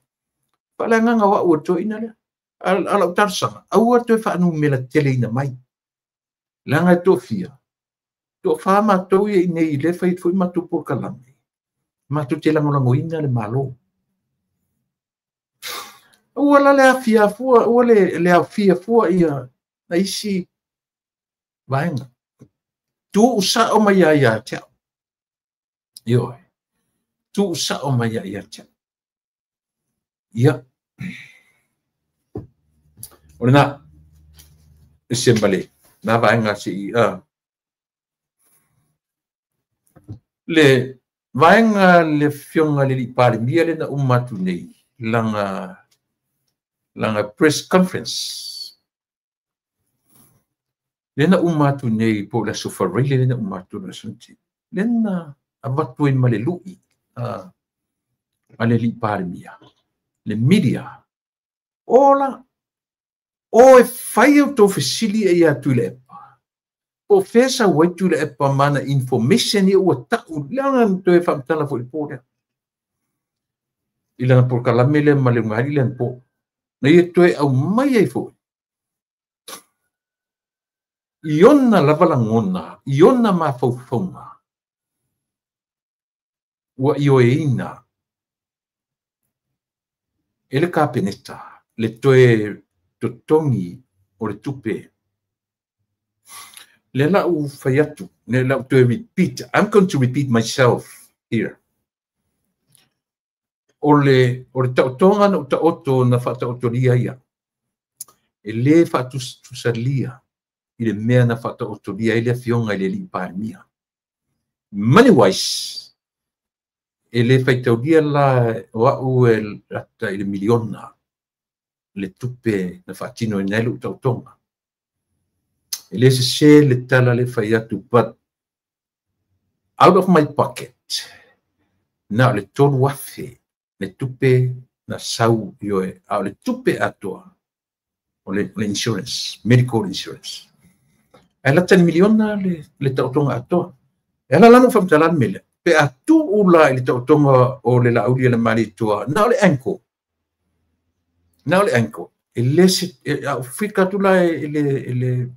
faaleagaga o au o le toeaina lea. A o lau talosaga, aua toe faanumera teleina mai, leaga e toafia, toafa matou ia i inei i lea e fai atu foi matou polokalame, matou te lagolagoina le Malo. Aua la le afia fua, aua le aofia fua ia na isi vaega. Tuu sao mai ia ia te au. Ioe. Tuu sao mai ia ia te au. Ia. O lena, ese ma le, na vaega se i, le vaega le afioga i le alii Palemia lea na uma atu nei, lana, lana press conference, lea na uma atu nei po o le Aso Faraile lea na uma atu le Aso Lua, lea na avatu ai ma le lui a le alii Palemia, le media, ola, o e fai a outou fesili ia Tuilaepa, po o fea sau ai Tuilaepa ma ana information ia ua ta'u, leaga na toe faamatala foi i le po lea, i lana polokalame lea ma le ulugalii lea anapo, na ia toe aumai ai foi i ona lava lagona, i ona mafaufauga, ua ioeina e le Kapeneta le toe totogi o le tupe. Lea la ua fai atu, lea la ua toe repeat, I'm going to repeat myself here. O le, o le taotoga na ou taoto na faataotolia ia, e le faatusatusalia i le mea na faataotolia ai le Afioga i le Alii Palemia. Money wise, e le faitaulia la o au e lata i le miliona le tupe na faatinoina ai lou taotoga. E le sese le tala le fai atu, but out of my pocket, na o le 3,000 le tupe na sau ioe, a o le tupe atoa o le insurance, medical insurance. Ae lata i le miliona le taotoga atoa. E ala la ona ou faamatala le mea lea, pe a tuu la i le taotoga o le Laauli a le Malietoa, na o le ankle, na o le ankle, e le se, a ou fika atu la e le,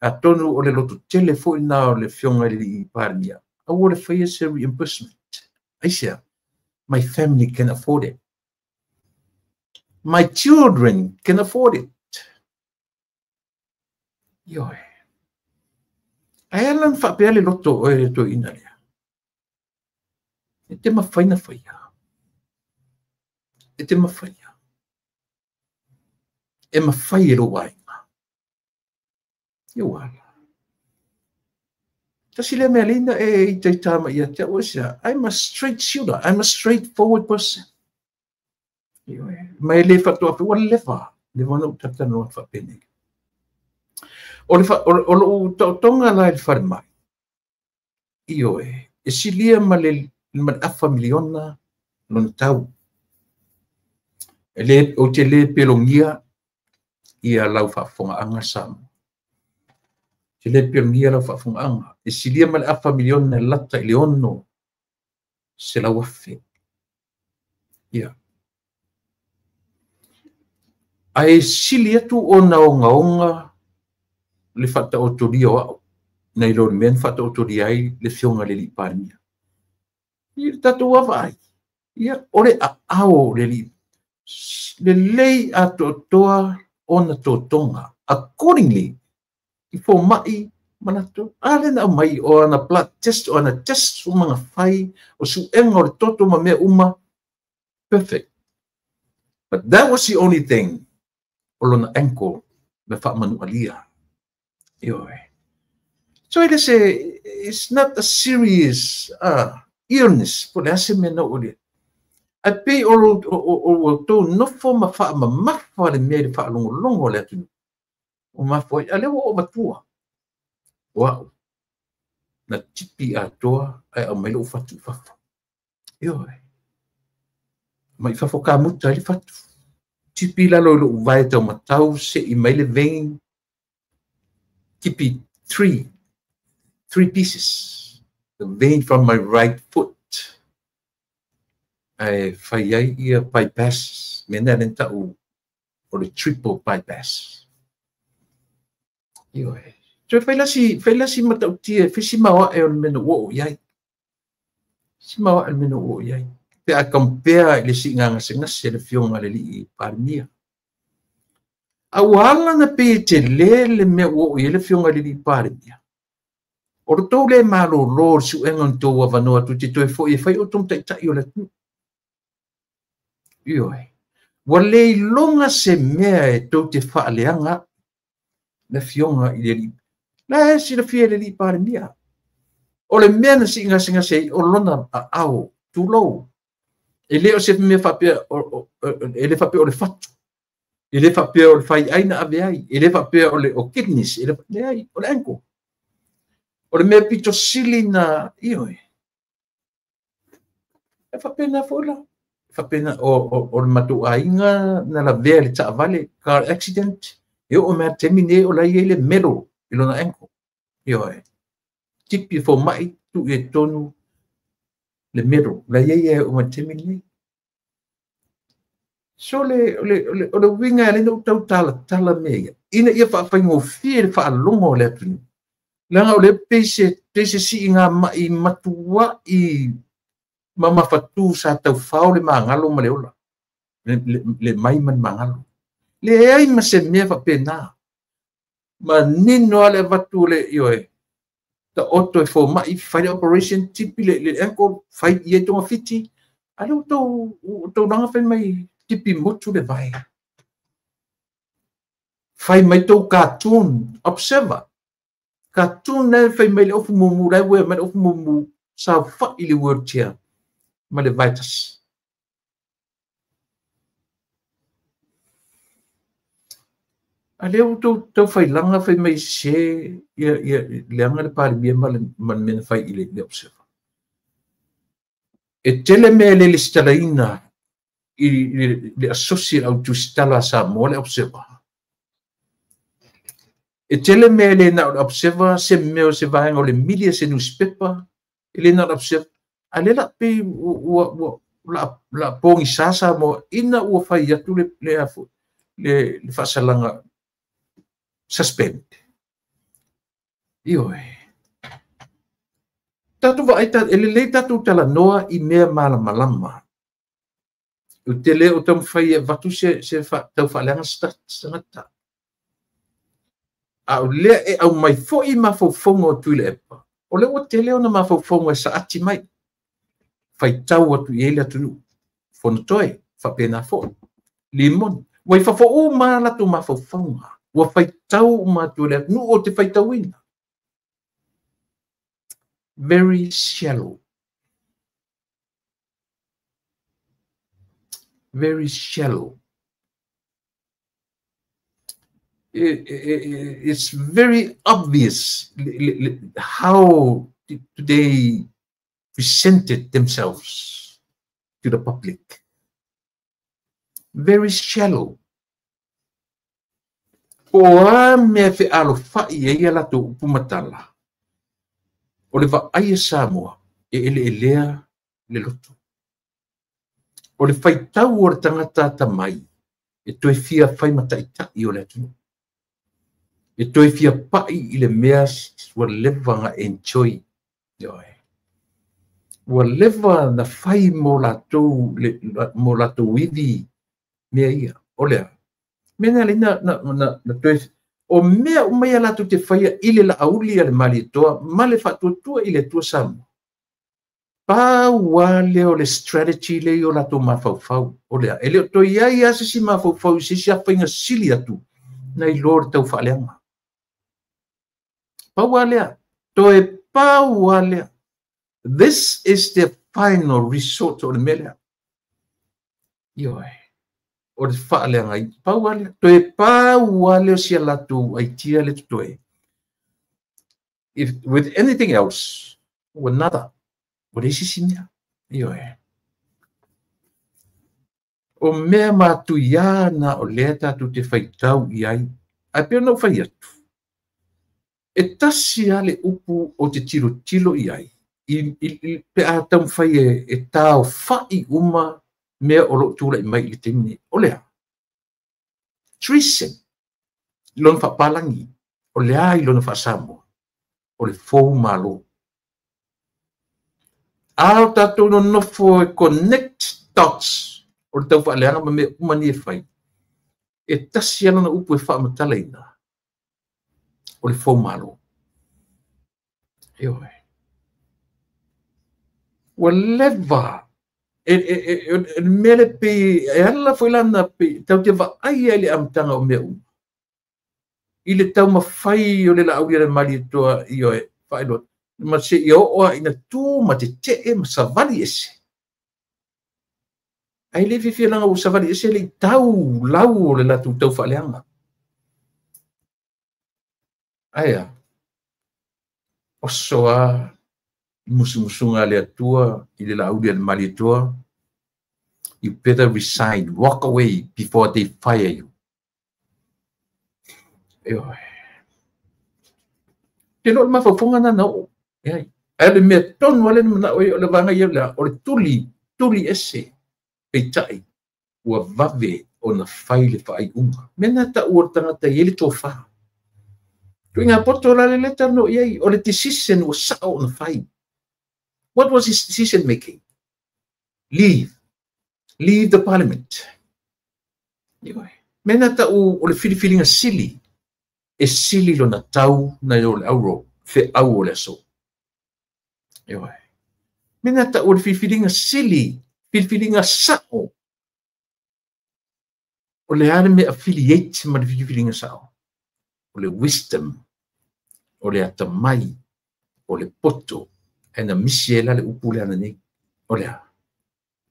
atonu o le loto tele foi na o le Afioga i le Alii Palemia, aua le faia se reimbursement. Aisea? My family can afford it. My children can afford it. Ioe. Ae ala na faapea le loto o oe le toeaina lea. E te mafai na faia. E te mafaia. E mafai e lou aiga. Ia ua ala. Tasi lea mea lea na e itaita mai ia te au e sea. I'm a straight shooter. I'm a straightforward person. Ma e le faatoa ua leva. Leva na ou talatalanoa faapenei. O lou taotoga la i le falemai, ioe, e silia ma le $500,000 lona tau. E le, ou te le pelogia ia lau faafofogaaga Samoa. Te le pelogia lau faafofogaaga. E silia ma le $500,000 e lata i le 600,000. Ia. Ae sili atu ona ogaoga le faataotolia o au, nai lo le mea na faataotolia ai le Afioga i le Alii Palemia. I le tatou vaavaai, ia, o le aao o le Alii, lelei atoatoa ona totoga, accordingly, i fomai ma latou. A lea na aumai o ana blood test, o ana test uma na fai, o suega o le toto ma mea uma, perfect. But that was the only thing o lona ankle me faamanualia. Ioe. So it is a, it's not a serious illness, po le a se mea na oo i ai. Ae pei o outou nofo ma faamamafa le mea i le faalogologo a le atunuu. O mafua ai, a lea ua oo matua. O au, na tipi atoa ae aumai lou fatu i fafo. Ioe. Mai fafo kamuta ai le fatu. Tipi i lalo i lou vae taumatau, sei mai le vein. Tipi three pieces. The vein from my right foot. Ae fai ai ia bypass. Mea nea lea na tau o le triple bypass. Ioe. So fai lasi matautia, fai si maoae o le mea na ua oo i ai. Si maoae o le mea na ua oo i ai. Pe a compare i le siiga gasegase a le Afioga i le Alii Palemia. A ua ala na pei e tele le mea ua oo i ai le Afioga i le Alii Palemia. O le tou le malolo o le suega o ni tou avanoa atu te toe foi e fai outou ma taitai o le atunuu. Ioe. Ua le iloga se mea e tou te faaleaga au le Afioga i le Alii. La e silafia e le Alii Palemia. O le mea na siigasegase ai o lona aao, tulou. E le o se mea faapea, e le faapea o le fatu. E le faapea o le faiai na ave ai. E le faapea o le o kidneys. E le leai, o le ankle. O le mea pito sili na, ioe. E faapena foi la. E faapena o le matou aiga na lavea le taavale, car accident. E oo mai taimi nei o la e i ai le melo i lona ankle. Ioe. Tipi e fomai, tuu i ai tonu le melo. La e i ai e oo mai taimi nei. So le uiga e ala ai ona ou tau talatala mea ia, ina ia faafaigofie le faalogo o le atunuu. Leaga o lea pei se siiga mai matuai mamafatu sa taufao le magalo ma le ola. Le mai ma le magalo. Leai ma se mea faapena. Manino lava le avatu o le, ioe, taoto e fomai, fai le operation, tipi le ankle, fai i ai togafiti. A lea ua tou laga fai mai tipi motu le vae. Fai mai tou cartoon, observer. Cartoon la e fai mai le ofu mumu, la e uea mai le ofu mumu, saofai i le wheelchair ma le vae tasi. A lea ua tou taufailaga fai mai se ia leaga le Palemia ma le mea na fai i le observer. E tele mea e le lesitalaina i le asosi au tusitala a Samoa le observer. E tele mea e le na o le observer, se mea o se vaega o le media, se newspaper, e le na o le observer. A le la pei ua la pogisa Samoa ina ua fai atu le faasalaga suspend. Ioe. Tatou vaai, e lelei tatou talanoa i mea malamalama. O te le o taumafai e avatu se taufaaleaga se tagata. A o lea e au mai foi mafaufauga o Tuilaepa, o lea ua tele ona mafaufauga e saati mai, faitau atu i ai le atunuu, Fonotoe, faapena foi, Limoni, ua i fafo uma latou mafaufauga, ua faitau uma atu le atunuu o te faitauina. Very shallow. Very shallow. It's very obvious how they presented themselves to the public. Very shallow. Po a mea fealofai ai ia latou upu matala, o le vaai e Samoa e eleelea le loto. O le faitau o le tagata atamai e toe fia fai mataitai o le atunuu. E toe fia pai i le mea ua leva na enjoy. Ua leva na fai mo latou ivi mea ia. O lea, mea na leina na toe, o mea uma ia latou te faia i le laauli a le Malietoa ma le faatuatua i le Atua Samoa. Pau lava lea o le strategy lea i o latou mafaufau. O lea, e le o toe i ai lava se isi mafaufau i se isi afaiga sili atu na iloa le taufaaleaga. Pau lava lea, toe pau lava lea. This is the final resort o le mea lea. Ioe, o le faaleaga i pau lava lea. Toe pau lava lea o si a latou aitia le totoe. If with anything else, ua nada. Ua leai se isi mea. Ioe. O mea matuia na o lea tatou te faitau i ai. Ae pei ona ou fai atu, e tasi lava le upu o te tilotilo i ai, pe a taumafai e taofai uma mea o loo tulai mai i le taimi nei. O lea, treason, i lona faapalagi, o lea i lona faasamoa, o le fou malo. A o tatou nonofo e connect dots, o le taufaaleaga ma mea uma ni e fai, e tasi lava lona upu e faamatalaina, o le fou malo. Ioe. Ua leva, e mea le pei, e ala foi lana pei, tau te vaai ai le amataga o mea uma. I le taumafai o le laauli a le Malietoa, ioe, faailoa, ma se ia oo a ina tu ma te tee ma savali ese. Ai le fiafia langa ua savali ese le i tau lau o le latou taufaaleaga. Aia, oso a musumusuga a le Atua i le laauli a le Malietoa, you better resign, walk away before they fire you. Ioe. Te lo le mafaufauga na na oo. Eai. Ae le mea tonu ale manao ai o le vaega ia lea, o le tuli, tuli ese, peitai, ua vave ona fai le faaiuga. Mea na tau o le tagata i ai le tofa. Tuiga poto la le leta no i ai, o le decision ua sao ona fai. What was his decision making? Leave. Leave the parliament. Ioe. Mea na tau o le filifiliga sili, e sili lona tau na i o le auro, feau o le aso. Ioe. Mea na tau o le filifiliga sili, filifiliga sao. O le a le mea affiliate ma le filifiliga sao. O le wisdom, o le atamai, o le poto, e na misi e la le upu le ana nei. O le a,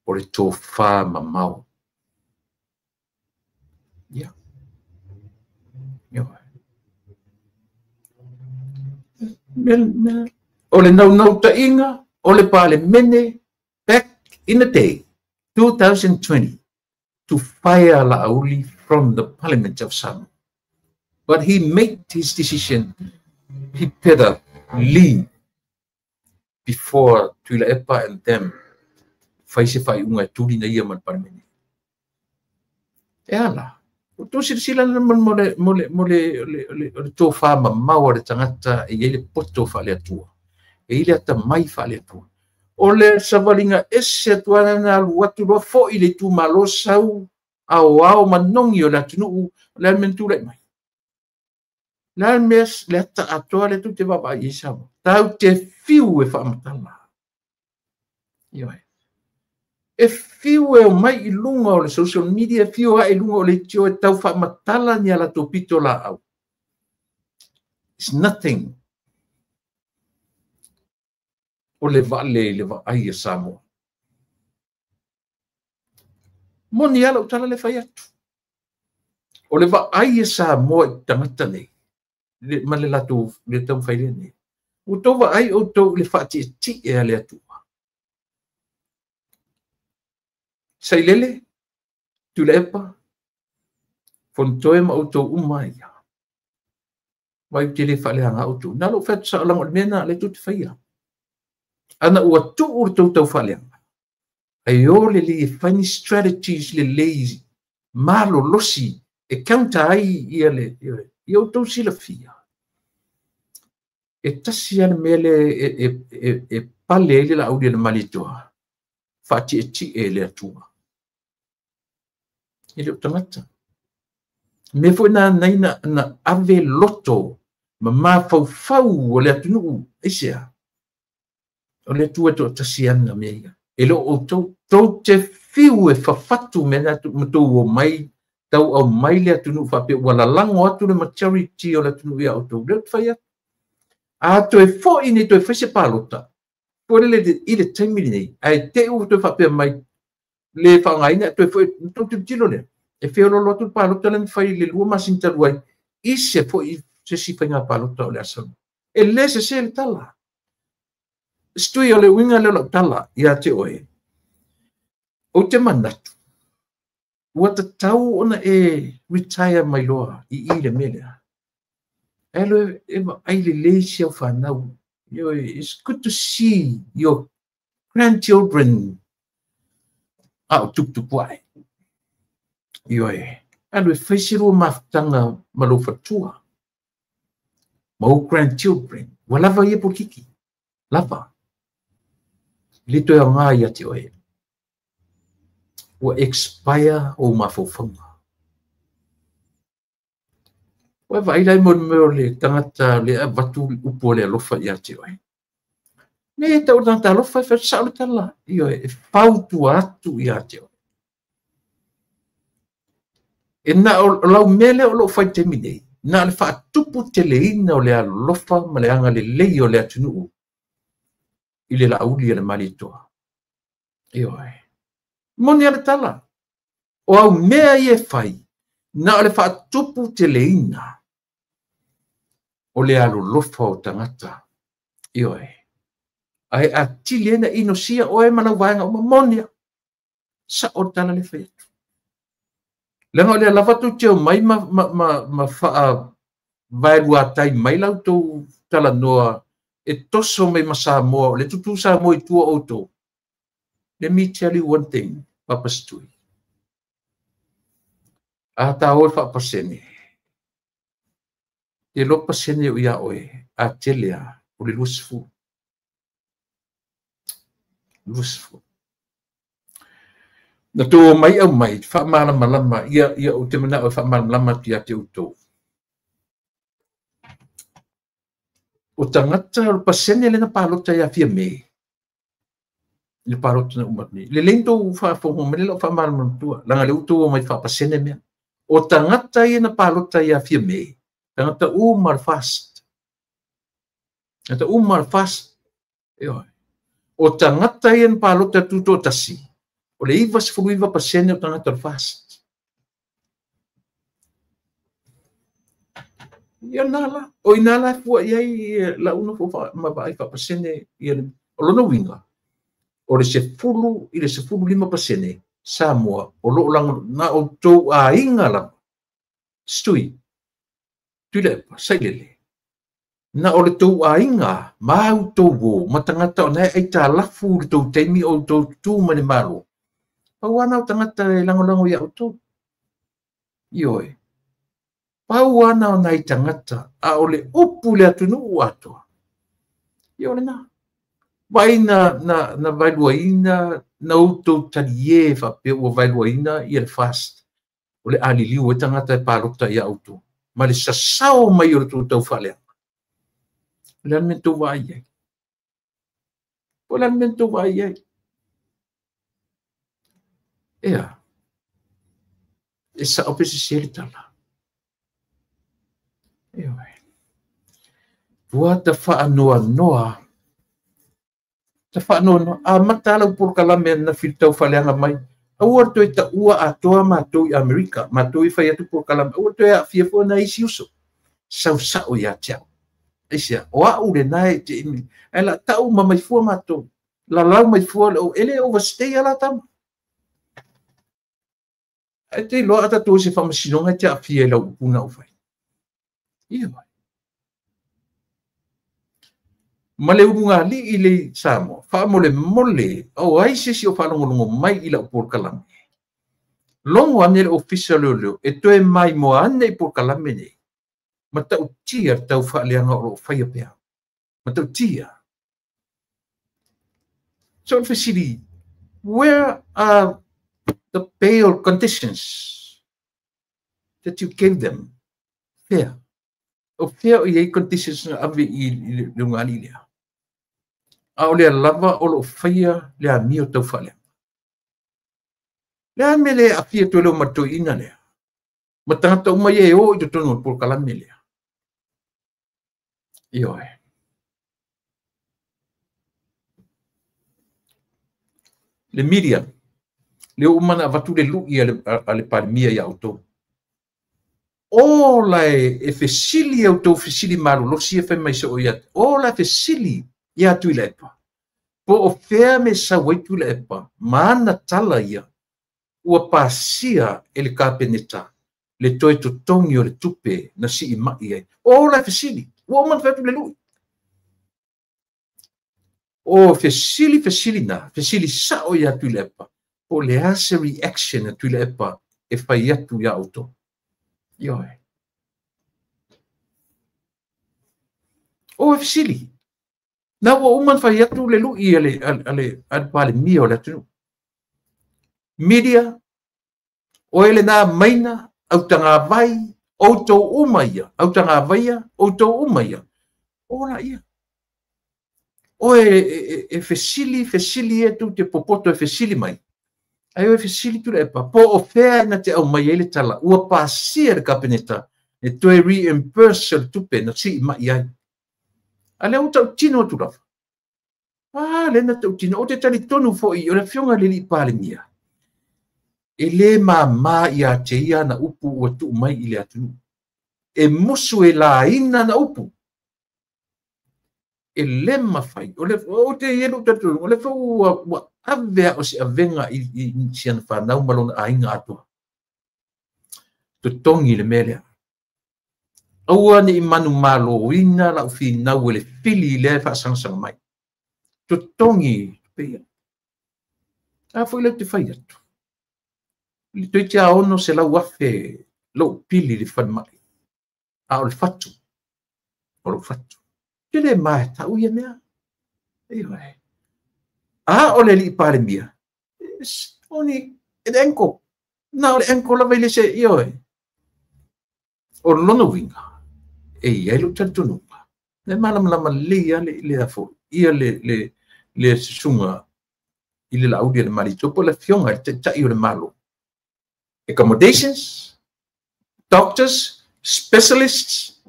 o le tofa mamao. Ia. Ioe. O le naunautaiga o le Palemene back in the day, 2020, to fire Laauli from the Parliament of Samoa. But he made his decision. He better leave before Tuilaepa and them fai se faaiuga e tuli na ia ma le Palemene. E ala, o tō silasila na mo le tofa mamao a le tagata e i ai le poto faale-Atua, e i le atamai faale-Atua. O le savaliga ese atu ana na alu atu loa foi le itumalo sau aoao manogi o le atunuu o le a le mea na tulai mai. Le a le mea le ata atoa lea tou te vaavaai i ai Samoa? Tatou te fiu e faamatala. Ioe. E fiu e omai i luga o le social media, e fiu ae i luga o le leitio e tau faamatala ni a latou pitolaau. It's nothing. O le vale i le vaai a Samoa. Moni lava lau tala le fai atu. O le vaai a Samoa i tagata nei, ma le latou le taumafai lea nei. Ua outou vaai outou i le faatietie a le Atua. Sailele, Tuilaepa, Fonotoe ma outou uma ia. Vai ou te le faaleaga outou. Na lou fai atu sao leaga o le mea lena o lea tou te faia. Ana ua tuu le tou tau faaleaga, ae o lelei e fai ni strategies lelei malolosi e counter ai ia le ia outou silafia. E tasi lava le mea lea e pale ai le Laauli a le Malietoa, faatietie e le Atua. E le o tagata. Mea foi na nai na ave loto ma mafaufau o le atunuu, aisea? O le Atua e toatasi ana mea ia. E le o outou, tou te fiu e fafatu mea na ma tou omai, tau aumai le atunuu faapea ua lalago atu le majority o le atunuu ia outou. Lea ou te fai atu. A toe foi nei toe fai se palota, foi lele i le taimi lenei, ae te i ua toe faapea mai, le faaaogaina toe foi, tou tilotilo lea. E feololo atu le palota lea na fai i le 2 masina talu ai, i se foi se isi faiga palota o le a sau. E le sese le tala. Setui o le uiga lea o lau tala ia te oe. Ou te manatu, ua tatau ona e retire mai loa i i le mea lea. E alu e vaai lelei si au fanau. It's good to see your grandchildren a o tuputupu ae. Ioe, alu e fai se lua mafutaga ma lou faletua, ma ou grandchildren. Ua lava ia polokiki. Lava. E le toe aoga ia te oe. Ua expire ou mafaufauga. Ua vaai la i mo le mea o le tagata le avatu upu o le alofa ia te oe. Ne tau o le tagata alofa e fai sao le tala. Ioe, e fautua atu ia te oe. E na o lau mea lea o loo fai taimi nei, na o le faatupu teleina o le alofa ma le agalelei o le atunuu i le Laauli a le Malietoa. Ioe. Moni a le tala. O au mea ia e fai, na o le faatupu teleina o le alolofa o tagata. Ioe. Ae atili ai na inosia oe ma lau vaega uma. Moni a. Sao le tala le fai atu. Leaga o lea lava tou te omai ma faavaeluatai mai la outou talanoa e toso mai ma Samoa, o le tutu Samoa i tua outou. Let me tell you one thing, Papa Setui. A ta o e faapasene, te iloa pasene o ia oe, a tele a, o le 20. 20. Na tou omai aumai, faamalamalama, ia ou te manao e faamalamalama atu ia te outou. O tagata o le pasene lea na palota ia Fiame, i le palota na uma atu nei. Lelei na tou faafofoga mai lea lau faamalamalama tua, leaga lea ua outou omai faapasene mea. O tagata ia na palota ia Fiame, tagata uma le FAST. Tagata uma le FAST. Ioe. O tagata ia na palota tutoatasi, o le 99% o tagata o le FAST. Ia na la, o ina la e fua i ai lau nofo ma vaai faapasene ia le, o lona uiga, o le 10 i le 15% Samoa o loo lago na outou aiga lava. Setui, Tuilaepa, Sailele, na o le tou aiga ma outou uo ma tagata o na e aitalafu i le tou taimi o outou tutu mai le Malo. Pau lava na o tagata e lagolago ia outou. Ioe. Pau lava na o nai tagata, a o le upu i le atunuu atoa. Ia o lena. Vai na vaeluaina, na outou talie faapea ua vaeluaina ia le FAST. O le a liliu ai tagata e palota ia outou. Ma le sasao mai o le tou taufaaleaga. O le a le mea na tou vaai ai? Po o le a le mea na tou vaai ai? Ea, e sao pe sese le tala. Ioe. Ua tafaanoanoa, tafaanoanoa, amata lau polokalame ananafi i le taufaaleaga mai. Aua le toe taua atoa matou i Amerika, matou e fai atu polokalame, aua le toe aafia fua nai isi uso. Sau sao ia te au. Aisea, o au lena e te imi. Ae la tau ma mai fua matou. Lalau mai fua le o, e le overstay a la tama. Ae te iloa a tatou se faamasinoga e te aafia i lau upu na ou fai. Ia mai. Ma le ulugalii le i Samoa, faamolemole, o ai se isi o faalogologo mai i lau polokalame. Logo ane le ofisa o leoleo e toe maimoa ane i polokalame nei. Matautia le taufaaleaga o lo o faia pea. Matautia. So o le fesili, where are the bail conditions that you gave them? Fea? O fea o i ai conditions na ave i le ulugalii lea? A o lea lava o lo o faia le amio taufaaleaga. Le a mea le aafia toe leo ma le toeaina lea? Ma tagata uma ia e o i totonu o le polokalame lea. Ioe. Le media, le ua uma ona avatu le lui a le Palemia ia outou. O la e fesili a outou fesili malolosi e fai mai soo ia, o la e fesili ia Tuilaepa. Po o fea me sau ai Tuilaepa, ma ana tala ia, ua pasia e le Kapeneta le toe totogi o le tupe na sii mai ai. O la e fesili, ua uma ona fai atu le lui. O fesili fesili na, fesili sao ia Tuilaepa, po o le a se reaction a Tuilaepa e fai atu ia outou. Ioe. O e fesili. Na ua uma ona fai atu le lui a le Palemia o le atunuu. Media, o ele nā maina, autagavai, outou uma ia, autagavaia, outou uma ia. O la ia. O e fesili, fesili e tu te popoto e fesili mai. Ai o e fesili Tuilaepa, po o fea na te au mai ai le tala, ua pasia le Kapeneta, e toe reimburse le tupe na sii mai ai. A lea ua tautino atu lava. A, lea na tautino, o te talitonu foi, o le afioga i le alii Palemia. E le māmā ia te ia na upu ua tuu mai i le atunuu. E musu e laina na upu. E le mafai. O le o te ia lou talitonuga, o le foi ua ave a o se avega i si ana whanau ma lona aiga atoa. Totogi le mea lea. Aua ne i manumaloina lau finau e le fili lea e faasagasanga mai. Totogi tupe ia. A foi lea ou te fai atu. Le toeitiiti a 600,000 lou pili i le falemai. A o le fatu. O lou fatu. Te le mae tau ia mea. Ioe. A o le alii Palemia, it's only an ankle. Na o le ankle lava i le se, ioe. O lona uiga, e i ai lou talitonuga. Le malamalama lelei lava le afo, ia le susuga i le Laauli a le Malietoa po o le afioga i le Taitai o le Malo. Accommodations, doctors, specialists,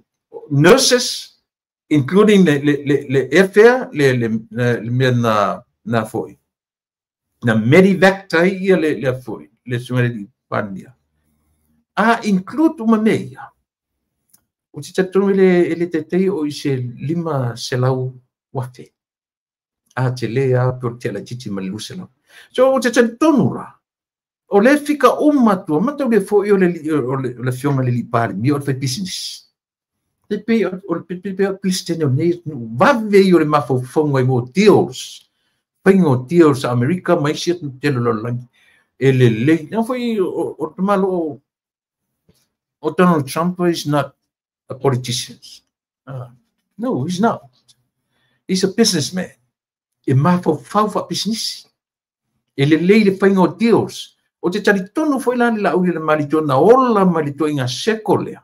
nurses, including le airfare, le mea na foi. Na medivac tai ia le foi, le susuga i le Palemia. A include uma mea ia. O te talitonu e le taitai o i se 500,000. A te le a pe o le te laitiiti ma le 200. So o te talitonu la, o le fika uma tua, matau le foi o le afioga i le alii Palemia o le fai business. Te pei o le pe o President o nei atunuu, vave ia o le mafaufauga i mo deals. Faiga o deals a Amerika ma isi atunuu tele o le lalolagi. E lelei. Na foi o te malo o Donald Trump is not a politician. No, he's not. He's a businessman. E mafaufau faapisinisi. E lelei le faiga o deals. O te talitonu foi la le Laauli a le Malietoa na ola mai le ituaiga seko lea.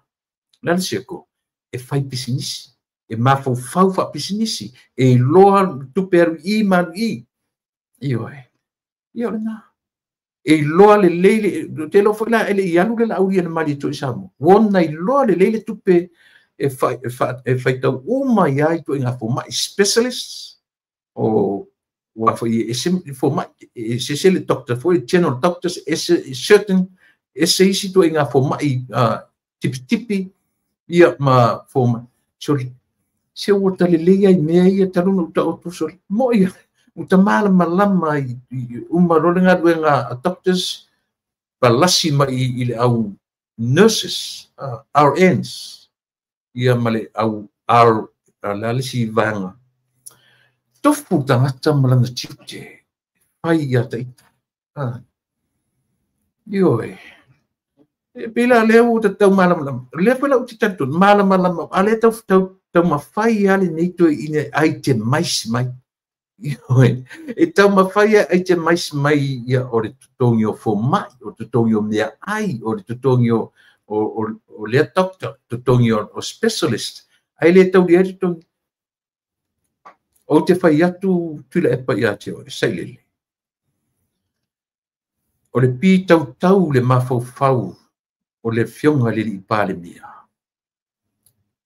Le a le circle? E fai pisinisi, e mafaufau faapisinisi, e iloa tupe alu i i ma alu i i. Ioe. Ia o lena. E iloa lelei le, ou te iloa foi la e le i alu le Laaulialemalietoa i Samoa, ua ona iloa lelei le tupe e faitau uma ai i ituaiga fomai specialists, o aua foi e ese fomai, e ese le doctor foi, general doctors, ese certain, ese isi ituaiga fomai tipitipi, ia ma fomai. Sole, se ua talelei ai mea ia talu ona ou taoto sole. Mo'i ua ta malamalama i uma loa le galuega a doctors, palasi mai i le au nurses, RNs, ia ma le au R, le a le isi vaega. Tofu tagata ma lana tiute, fai ia te ita. Ioe. E pei la lea ua tatau malamalama. O lea foi la ou te talitonu, malamalama, a lea tau taumafai lava lenei toeaina e itemize mai. Ioe. E taumafai e itemize mai ia o le totogi o fomai, o le totogi o meaai, o le totogi o lea doctor, totogi o specialist, ae le taulia ai le totogi. Ou te fai atu Tuilaepa ia te oe, sailele. O le pitautau le mafaufau o le afioga i le alii Palemia.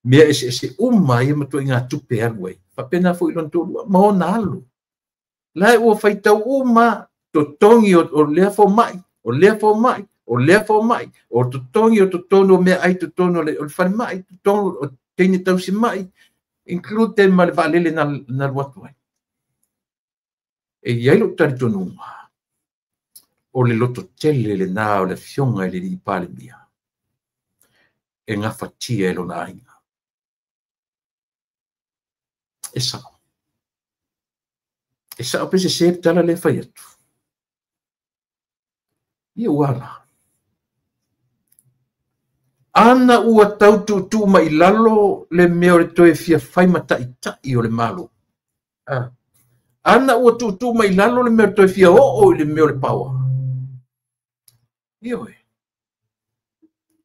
Mea eseese uma ia ma ituaiga tupe e alu ai. Faapena foi i lona toalua ma ona alo. La ua faitau uma totogi o lea fomai, o lea fomai, o lea fomai, o totogi o totonu o meaai totonu o le falemai, totonu o teine tausimai, include ma le vaalele na alu atu ai. E i ai lou talitonuga, o le lototele lena o le afioga i le alii Palemia e gafatia e lona aiga. E sao. E sao pe sese le tala lea e fai atu. Ia ua ala. Ana ua tau tuutuu mai i lalo le mea o le toe fia fai ma taitai o le Malo. Ana ua tuutuu mai i lalo le mea o le toe fia oo i le mea o le power. Ioe.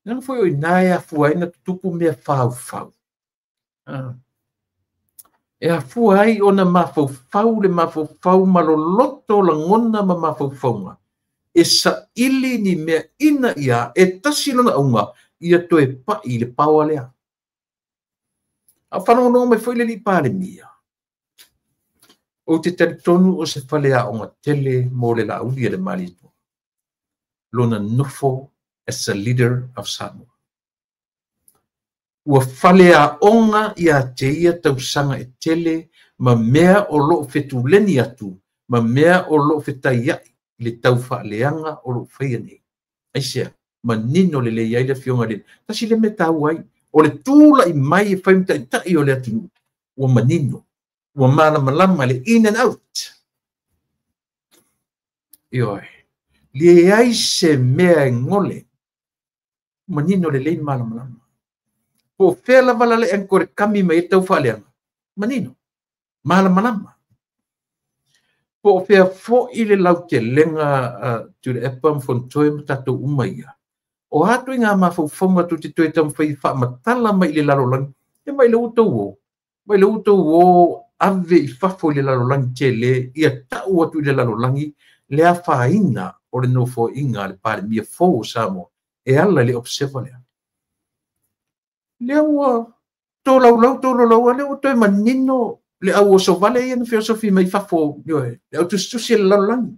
Leaga foi o i ina e afua ai na tutupu mea faufau. E afua ai ona mafaufau le mafaufau ma loloto lagona ma mafaufauga. E saili ni mea ina ia e tasi lona auga ia toe pai i le power lea. A faalogologo mai foi le alii Palemia, ou te talitonu o se faleaoga tele mo le Laaulialemalietoa. Lona nofo as a leader of Samoa. Ua faleaoga ia te ia tausaga e tele ma mea o loo fetuleni atu ma mea o loo fetaiai i le tau faaleaga o loo faia nei. Aisea, manino lelei ai le afioga i le tasi le mea taua ai, o le tulai mai e fai ma taitai o le atunuu, ua manino, ua malamalama le in and out. Ioe, leai se mea e gole, manino lelei malamalama. Po o fea lava la le ankore kami mai e tau faaleaga, manino, malamalama. Po o fea foi le lautelega Tuilaepa ma Fonotoe ma tatou uma ia. O atu i ngā mafaufauga tou te toe taumafai faamatala mai i le lalolagi, e mai le ua tou o, mai le ua tou o ave i fafo i le lalolagi tele, ia tau atu i le lalolagi le afaina o le nofoaiga a le Palemia fou o Samoa e ala i le observer lea. Lea ua tolaulau, tolaulau, lea ua toe manino le au osovale ia na feosofi mai fafo, ioe, le au tusitusi e le lalolagi.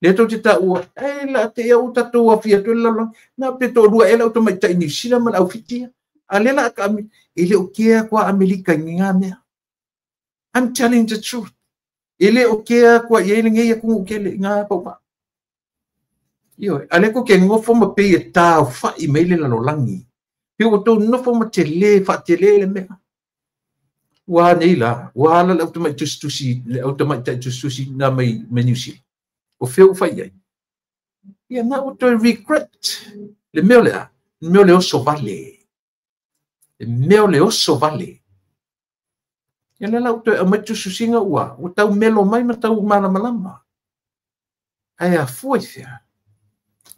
Lea tou te taua, e la te ia u tatou afia atu e le lalolagi, na pe toalua ea le au tamaitai Niu Sila ma le au Fitia. A lea la a ka e le o kea kua Amerika i ngā mea. I'm telling the truth. E le o kea kua i ai le ngei aku kele i ngā paupa. Ioe, a lea ko ke ngofo ma pei e tāu whai mai le lalolagi. Pe ua tou nofo ma te le, whaatele le mea. Ua nei la, ua ala le au tamai tusitusi, le au tamaitai tusitusi nā mai New Zealand. O fea ua fai ai. Ia na ua toe regret. Le mea o le a, le mea o le oso vale. Le mea o le oso vale. Ia le la ua toe aumai tusitusiga ua, ua tau melo mai ma tau malamalama. Ae afua i fea.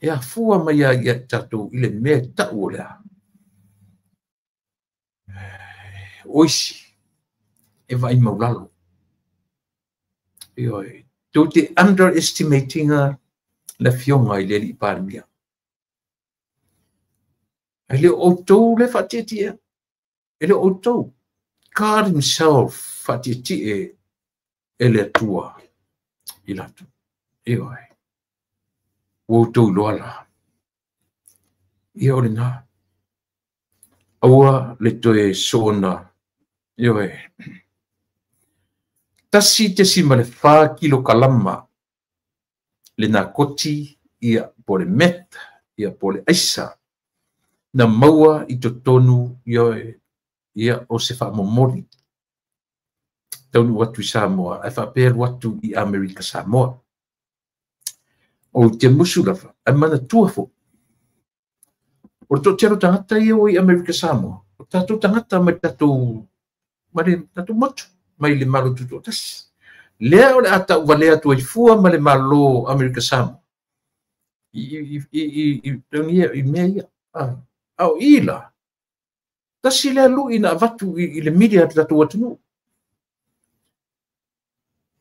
E afua mai ia i tatou i le mea e tau o le a. O isi e vaai maulalo. Ioe, tou te underestimate ina le afioga i le alii Palemia. E le o outou le faatietie, e le o outou. God himself faatietie e le Atua i latou. Ioe, ua outou iloa la. Ia o lena. Aua le toe soona. Ioe. 1.4 kilokalama le nakoti ia po le meth ia po le aisa na maua i totonu ioe ia o se faamomoli taunuu atu i Samoa ae faapea alu atu i Amerika Samoa. Ou te musu lava ae manatua foi o le toatele o tagata ia ua i Amerika Samoa, o tatou tagata mai tatou mai le tatou motu mai le Malo Tutoatasi. Lea o le a tauvalea atu ai fua ma le Malo Amerika Samoa i mea ia. A o i la, tasi lea lui na avatu i le media a le tatou atunuu.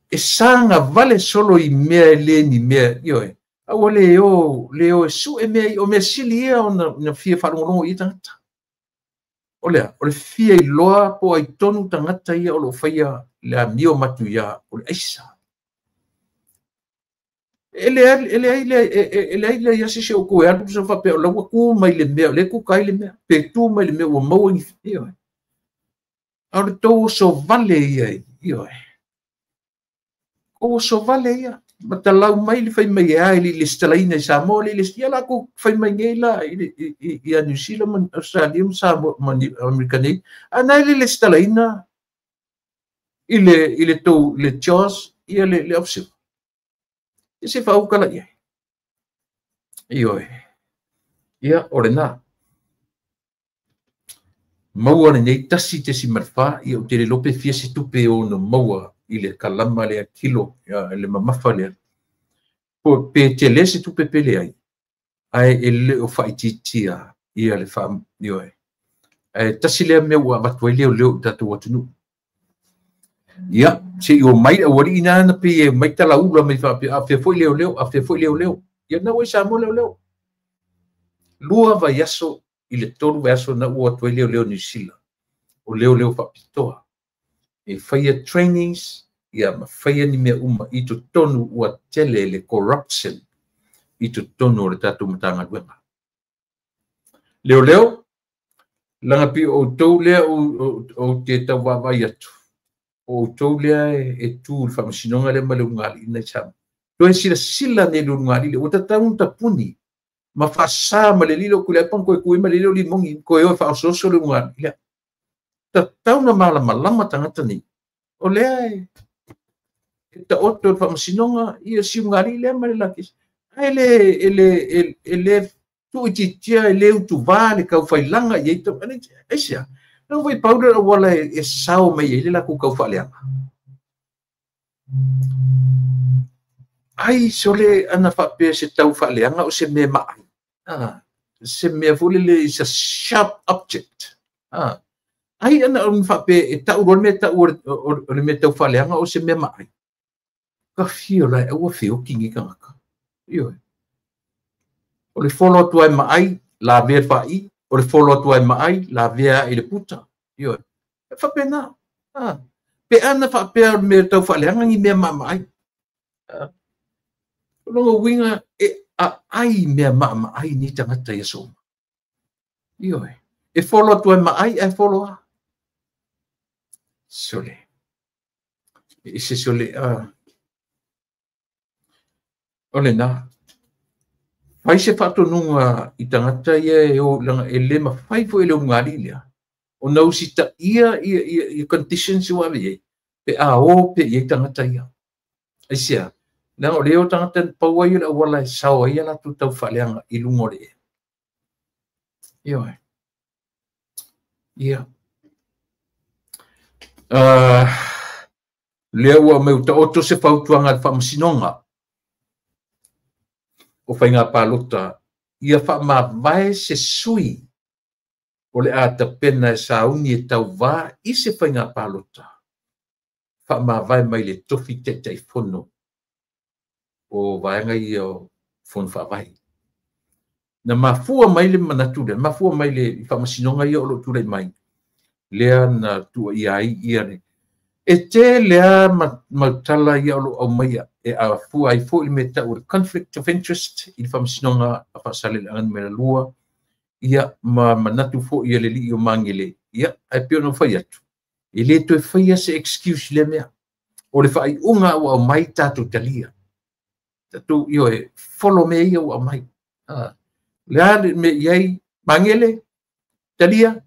E saga vale solo i mea e le ni mea, ioe. A ua le o, le o e sue mea i, o mea sili ia ona fia faalogologo i tagata. O lea, o le fia iloa po ai tonu tagata ia o lo o faia le amio matuia o le aisa. E leai leai se se o koe alu sa faapea o laua ku mai le mea, o le kuka ai le mea, pe tu mai le mea ua maua ni ioe. A o le tou oso vale ia, ioe. O oso vale ia. Matalau mai le fai mai e ai le stalaina i Samoa, le ia la ku fai mai nei la i a New Zealand ma Australia ma Samoa ma Amerika nei. A nai le stalaina i le tou le Jaws ia le officer. E se whaukala ia. Ioe. Ia, o le nā. Maua le nei 1.4, ia o te le lope fia se tupe o no maua i le kalama lea kilo, ia, le mamafa lea. Po pe te le se tupe pele ai, ai e le o whaititia ia le wha, ioe. Ai tasi lea mea ua avatu ai leo leo tatou atunuu. Ia, se i o mai au ali ina na pe e mai tala ula mai whaapea, a fea foi leo leo, a fea foi leo leo. Ia na ua i Samoa leo leo. 2 vaiaso i le 3 vaiaso na ua atu ai leo leo New Zealand. O leo leo whaapitoa. E whaia trainings, ia ma whaia ni mea uma i totonu ua tele le corruption i totonu o le tatou matagaluega. Leo leo, langa pi o tau lea o te tau vaavai atu. O tau lea e tu le whamasinonga le ma le ungali ina i Samoa. Toe sila sila ne le ungali le, o tatau tapuni. Ma whaasa ma le lilo kule apang koe kui ma le lilo limongi, koe oe whaososo le ungali lea. Tatau na malamalama tangata ni. O lea e ta oto le whamasinonga ia si ungali lea ma le lakisi. Ai le le tuititia e le utuvā le kaufailanga i ei tau. Aisia, nau vai paula o wala e sao mai e le la ku kaufaaleanga. Ai sole ana whaapea se tau faaleanga o se mea maai. Se mea fole le is a sharp object. Ai ana o whaapea e tau o le mea tau o le mea tau faaleanga o se mea maai. Ka whio lai aua whio kingi kangaka. Ioe. O le folo atu ai maai, la vea whai. O le folo atu ai maai, la vea i le puta. Ioe. E whapea nā. Pe ana whapea o le mea tau faaleanga ni mea maai. O longa winga e a ai mea maai ni tangata ia soma. Ioe. E folo atu ai maai, e folo a. Sole. E se sole a. O le nā. Fai se whaatonunga i tangata ia e o langa e le mawhai fo e le ungali lea. O na usita ia ia conditions ua ave ei. Pe a o pe ia tangata ia. Aisia, langa o leo tangata paua ia le awala e sawa ia la tu tau whaaleanga i lungo le ea. Ioe. Ia. Lea ua meu ta oto se whautuanga le whamasinonga. O whainga pālota, ia whaamavae se sui O le a tapena e sauni e tauvā i se faiga palota faamavae mai le tofi Taitaifono o vaega ia o Fono Faavae. Na mafua mai le manatu lea, mafua mai le faamasinoga ia o loo tulai mai, lea na tuuaia ai ia le e tele lava mautala ia o loo aumaia e afua ai foi le mea tau o le conflict of interest i le faamasinoga a Faasaleleaga Nu.2, ia ma manatu foi e le alii o Magele, ia ae pei ona fai atu, e le toe faia se excuse lea mea. O le faaiuga ua aumai, tatou talia. Tatou ioe, follow mea ia ua aumai. Le a le mea i ai, Magele, talia,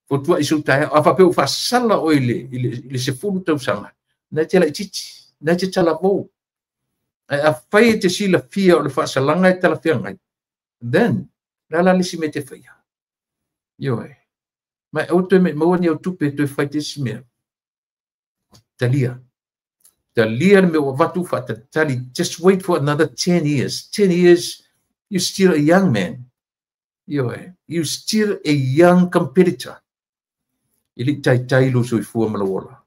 fotuai sou taeao. A faapea ua faasala oe i le 10 tausaga, na e te laitiiti, na e te talavou. Ae afai e te silafia o le faasalaga e talafeagai, then, le a la le isi mea e te faia? Ioe. Ma aua toe maua ni au tupe e toe fai te isi mea. Talia. Talia le mea ua avatu faatalitali. Just wait for another 10 years. 10 years, you're still a young man. Ioe. You're still a young competitor. E le i taitai lou soifua ma lou ola.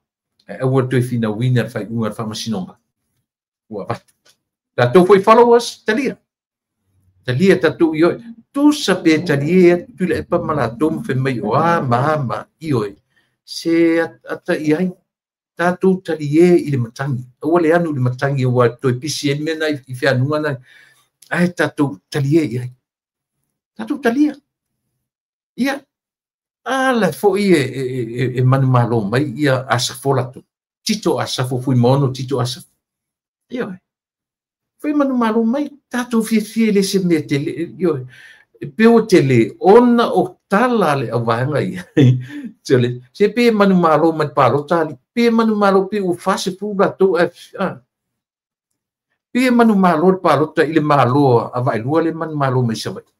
Ae aua toe finauina le faaiuga a le faamasinoga ua avatu. Tatou foi followers, talia. Talia tatou ioe. Tusa pe talie atu Tuilaepa ma latou ma fai mai o a ma a ma ioe. Se ata i ai. Tatou talie i le matagi. Aua le anu i le matagi ua toe pisi ai le mea na i feanuga na. Ae tatou talie i ai. Tatou talia. Ia, ala foi e manumalo mai ia Asafo latou. Tito Asafo, Fuimaono Tito Asafo. Ioe. Foi manumalo mai, tatou fiafia i le se mea tele. Ioe. E pe o tele, ona o tala le auvaega ia. Se pe manumalo mai palota ali, pe manumalo pe ua 40 latou pe manumalo le palota i le malo a vaelua le manumalo mai Savaii.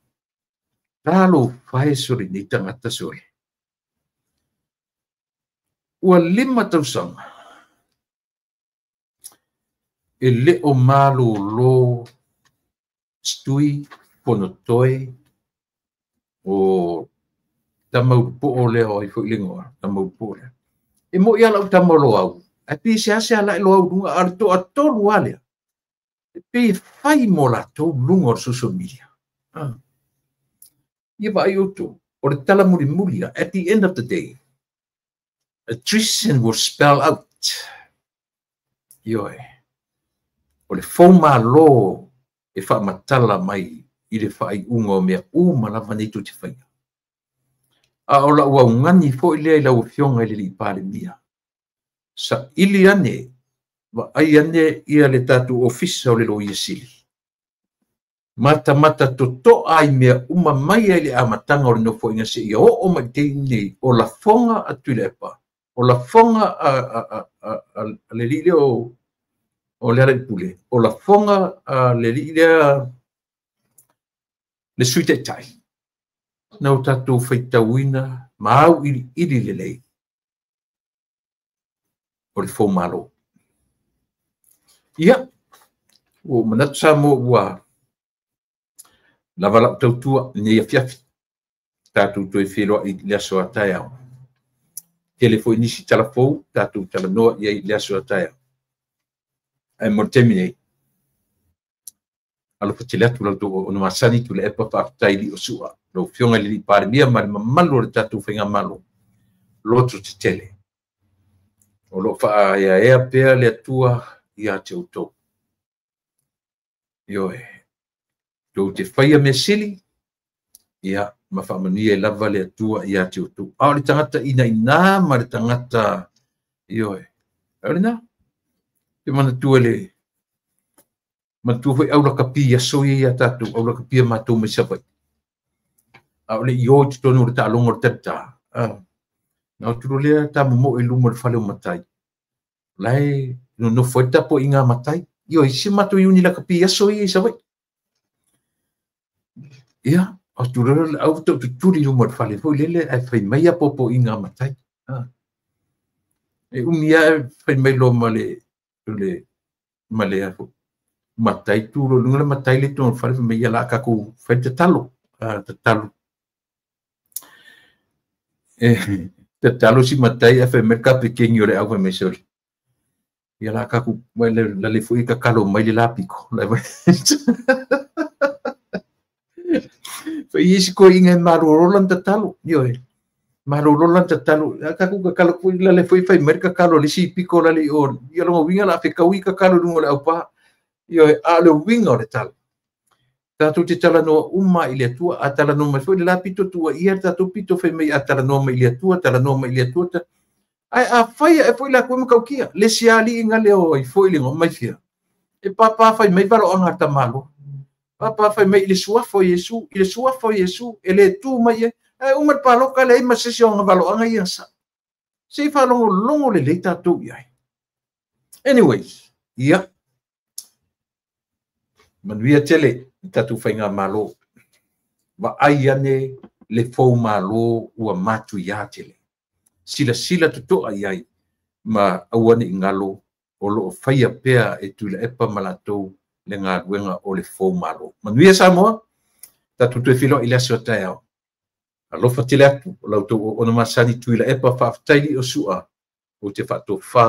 Talo fae sole nei tagata sole. Ua 5 tausaga e le o malolo Stui Fonotoe o Tamaulupo'o lea o ai foi le igoa, Tamaulupo'o lea. E mo'i lava lau tama o Loau, ae pei e seasea la e Loau i luga, a o le toatolu lava lea, e pei e fai mo latou luga o le social media. Ia vaai outou, o le tala mulimuli lava, at the end of the day, attrition will spell out. Ioe, o le foumalo e faamatala mai i le faaiuga o mea uma lava nei tou te faia. A o lau augani foi lea i lau Afioga i le alii Palemia, saili ane, vaai ane ia le tatou ofisa o le Loia Sili. Matamata totoa i mea uma mai ai le amataga o le nofoaiga seia oo mai i le taimi nei, o lafoga a Tuilaepa, o lafoga a le alii lea o Lealailepule, o lafoga a le alii lea le Sui Taitai, na o tatou faitauina ma auiliili lelei o le foumalo. Ia, ua ou manatu Samoa ua lava lau tautua i lenei afiafi. Tatou toe feiloai i le aso a taeao. Tele foi nisi tala fou tatou talanoa i ai i le aso a taeao. Ae mo le taimi nei, alofa tele atu la outou auauna masani, Tuilaepa, faafetai i Liosua, lau Afioga i le alii Palemia ma le mamalu o le tatou faigamalo, loto tetele. O lo o faaeaea pea le Atua ia te outou. Ioe, tou te faia mea sili, ia, ma faamanuia ai lava le Atua ia te outou. A o le tagata inaina ma le tagata, ioe, o lena, te manatua le, manatua foi aulakapi i aso ia ia tatou, aulakapi a matou mai Savaii. A o le i o i totonu o le taaloga o le talita, na o atu lea ta momoe i luma o le fale o matai. La e nonofo ai le tapuaiga a matai. Ioe, si matou iuni lakapi i aso ia i Savaii. Ia, atu loa le au tau tutuli i luma o le fale foi lele, ae fai mai apoapoaiga a matai. E umi lava fai mai loa ma le, ma le matai tu loa i luga le matai le totonu o le fale, fai mai, ia la tatou fai le tatalo. Tatalo. E tatalo si matai ae fai mai le kapikeni o le au fai mai sole. Ia la kaku mai le le foi kakalo mai le lapiko. La fai isi ko inga malolo lan tatalo. Ioe. Malolo lan tatalo. Kaku kakalo foi la le foi fai mai kakalo le si piko la le o. Ia longa winga la fe kaui kakalo lunga le au pa. Ioe a le winga o le talo. Tatou te talanoa uma i le Atua, a talanoa mai foi le la pito tua ia tatou pito fai mai a talanoa mai i le Atua, talanoa mai i le Atua. Ai a fai e foi la koe makaukia, le si ali inga le o i foi le mai fia. E papa fai mai valo anga tamalo. Papa fai mai i le suafo Iesu, i le suafo Iesu, e le tu mai e. Ai uma paloka le ma se si onga valo anga ia sa. Se fa longo longo le le tatou i ai. Anyways, ia. Manuia tele tatou faiga malo. Va ai ane le fou malo ua matu ia tele. Sila sila tutoa iai ma aua ne i galo o loo faia pea e Tuilaepa ma latou le galuega o le fou malo. Manuia Samoa, tatou toe feiloai i le aso a taeao. Alofa tele atu o la outou auauna masani Tuilaepa, faafetai lii o sua ou te faatofā.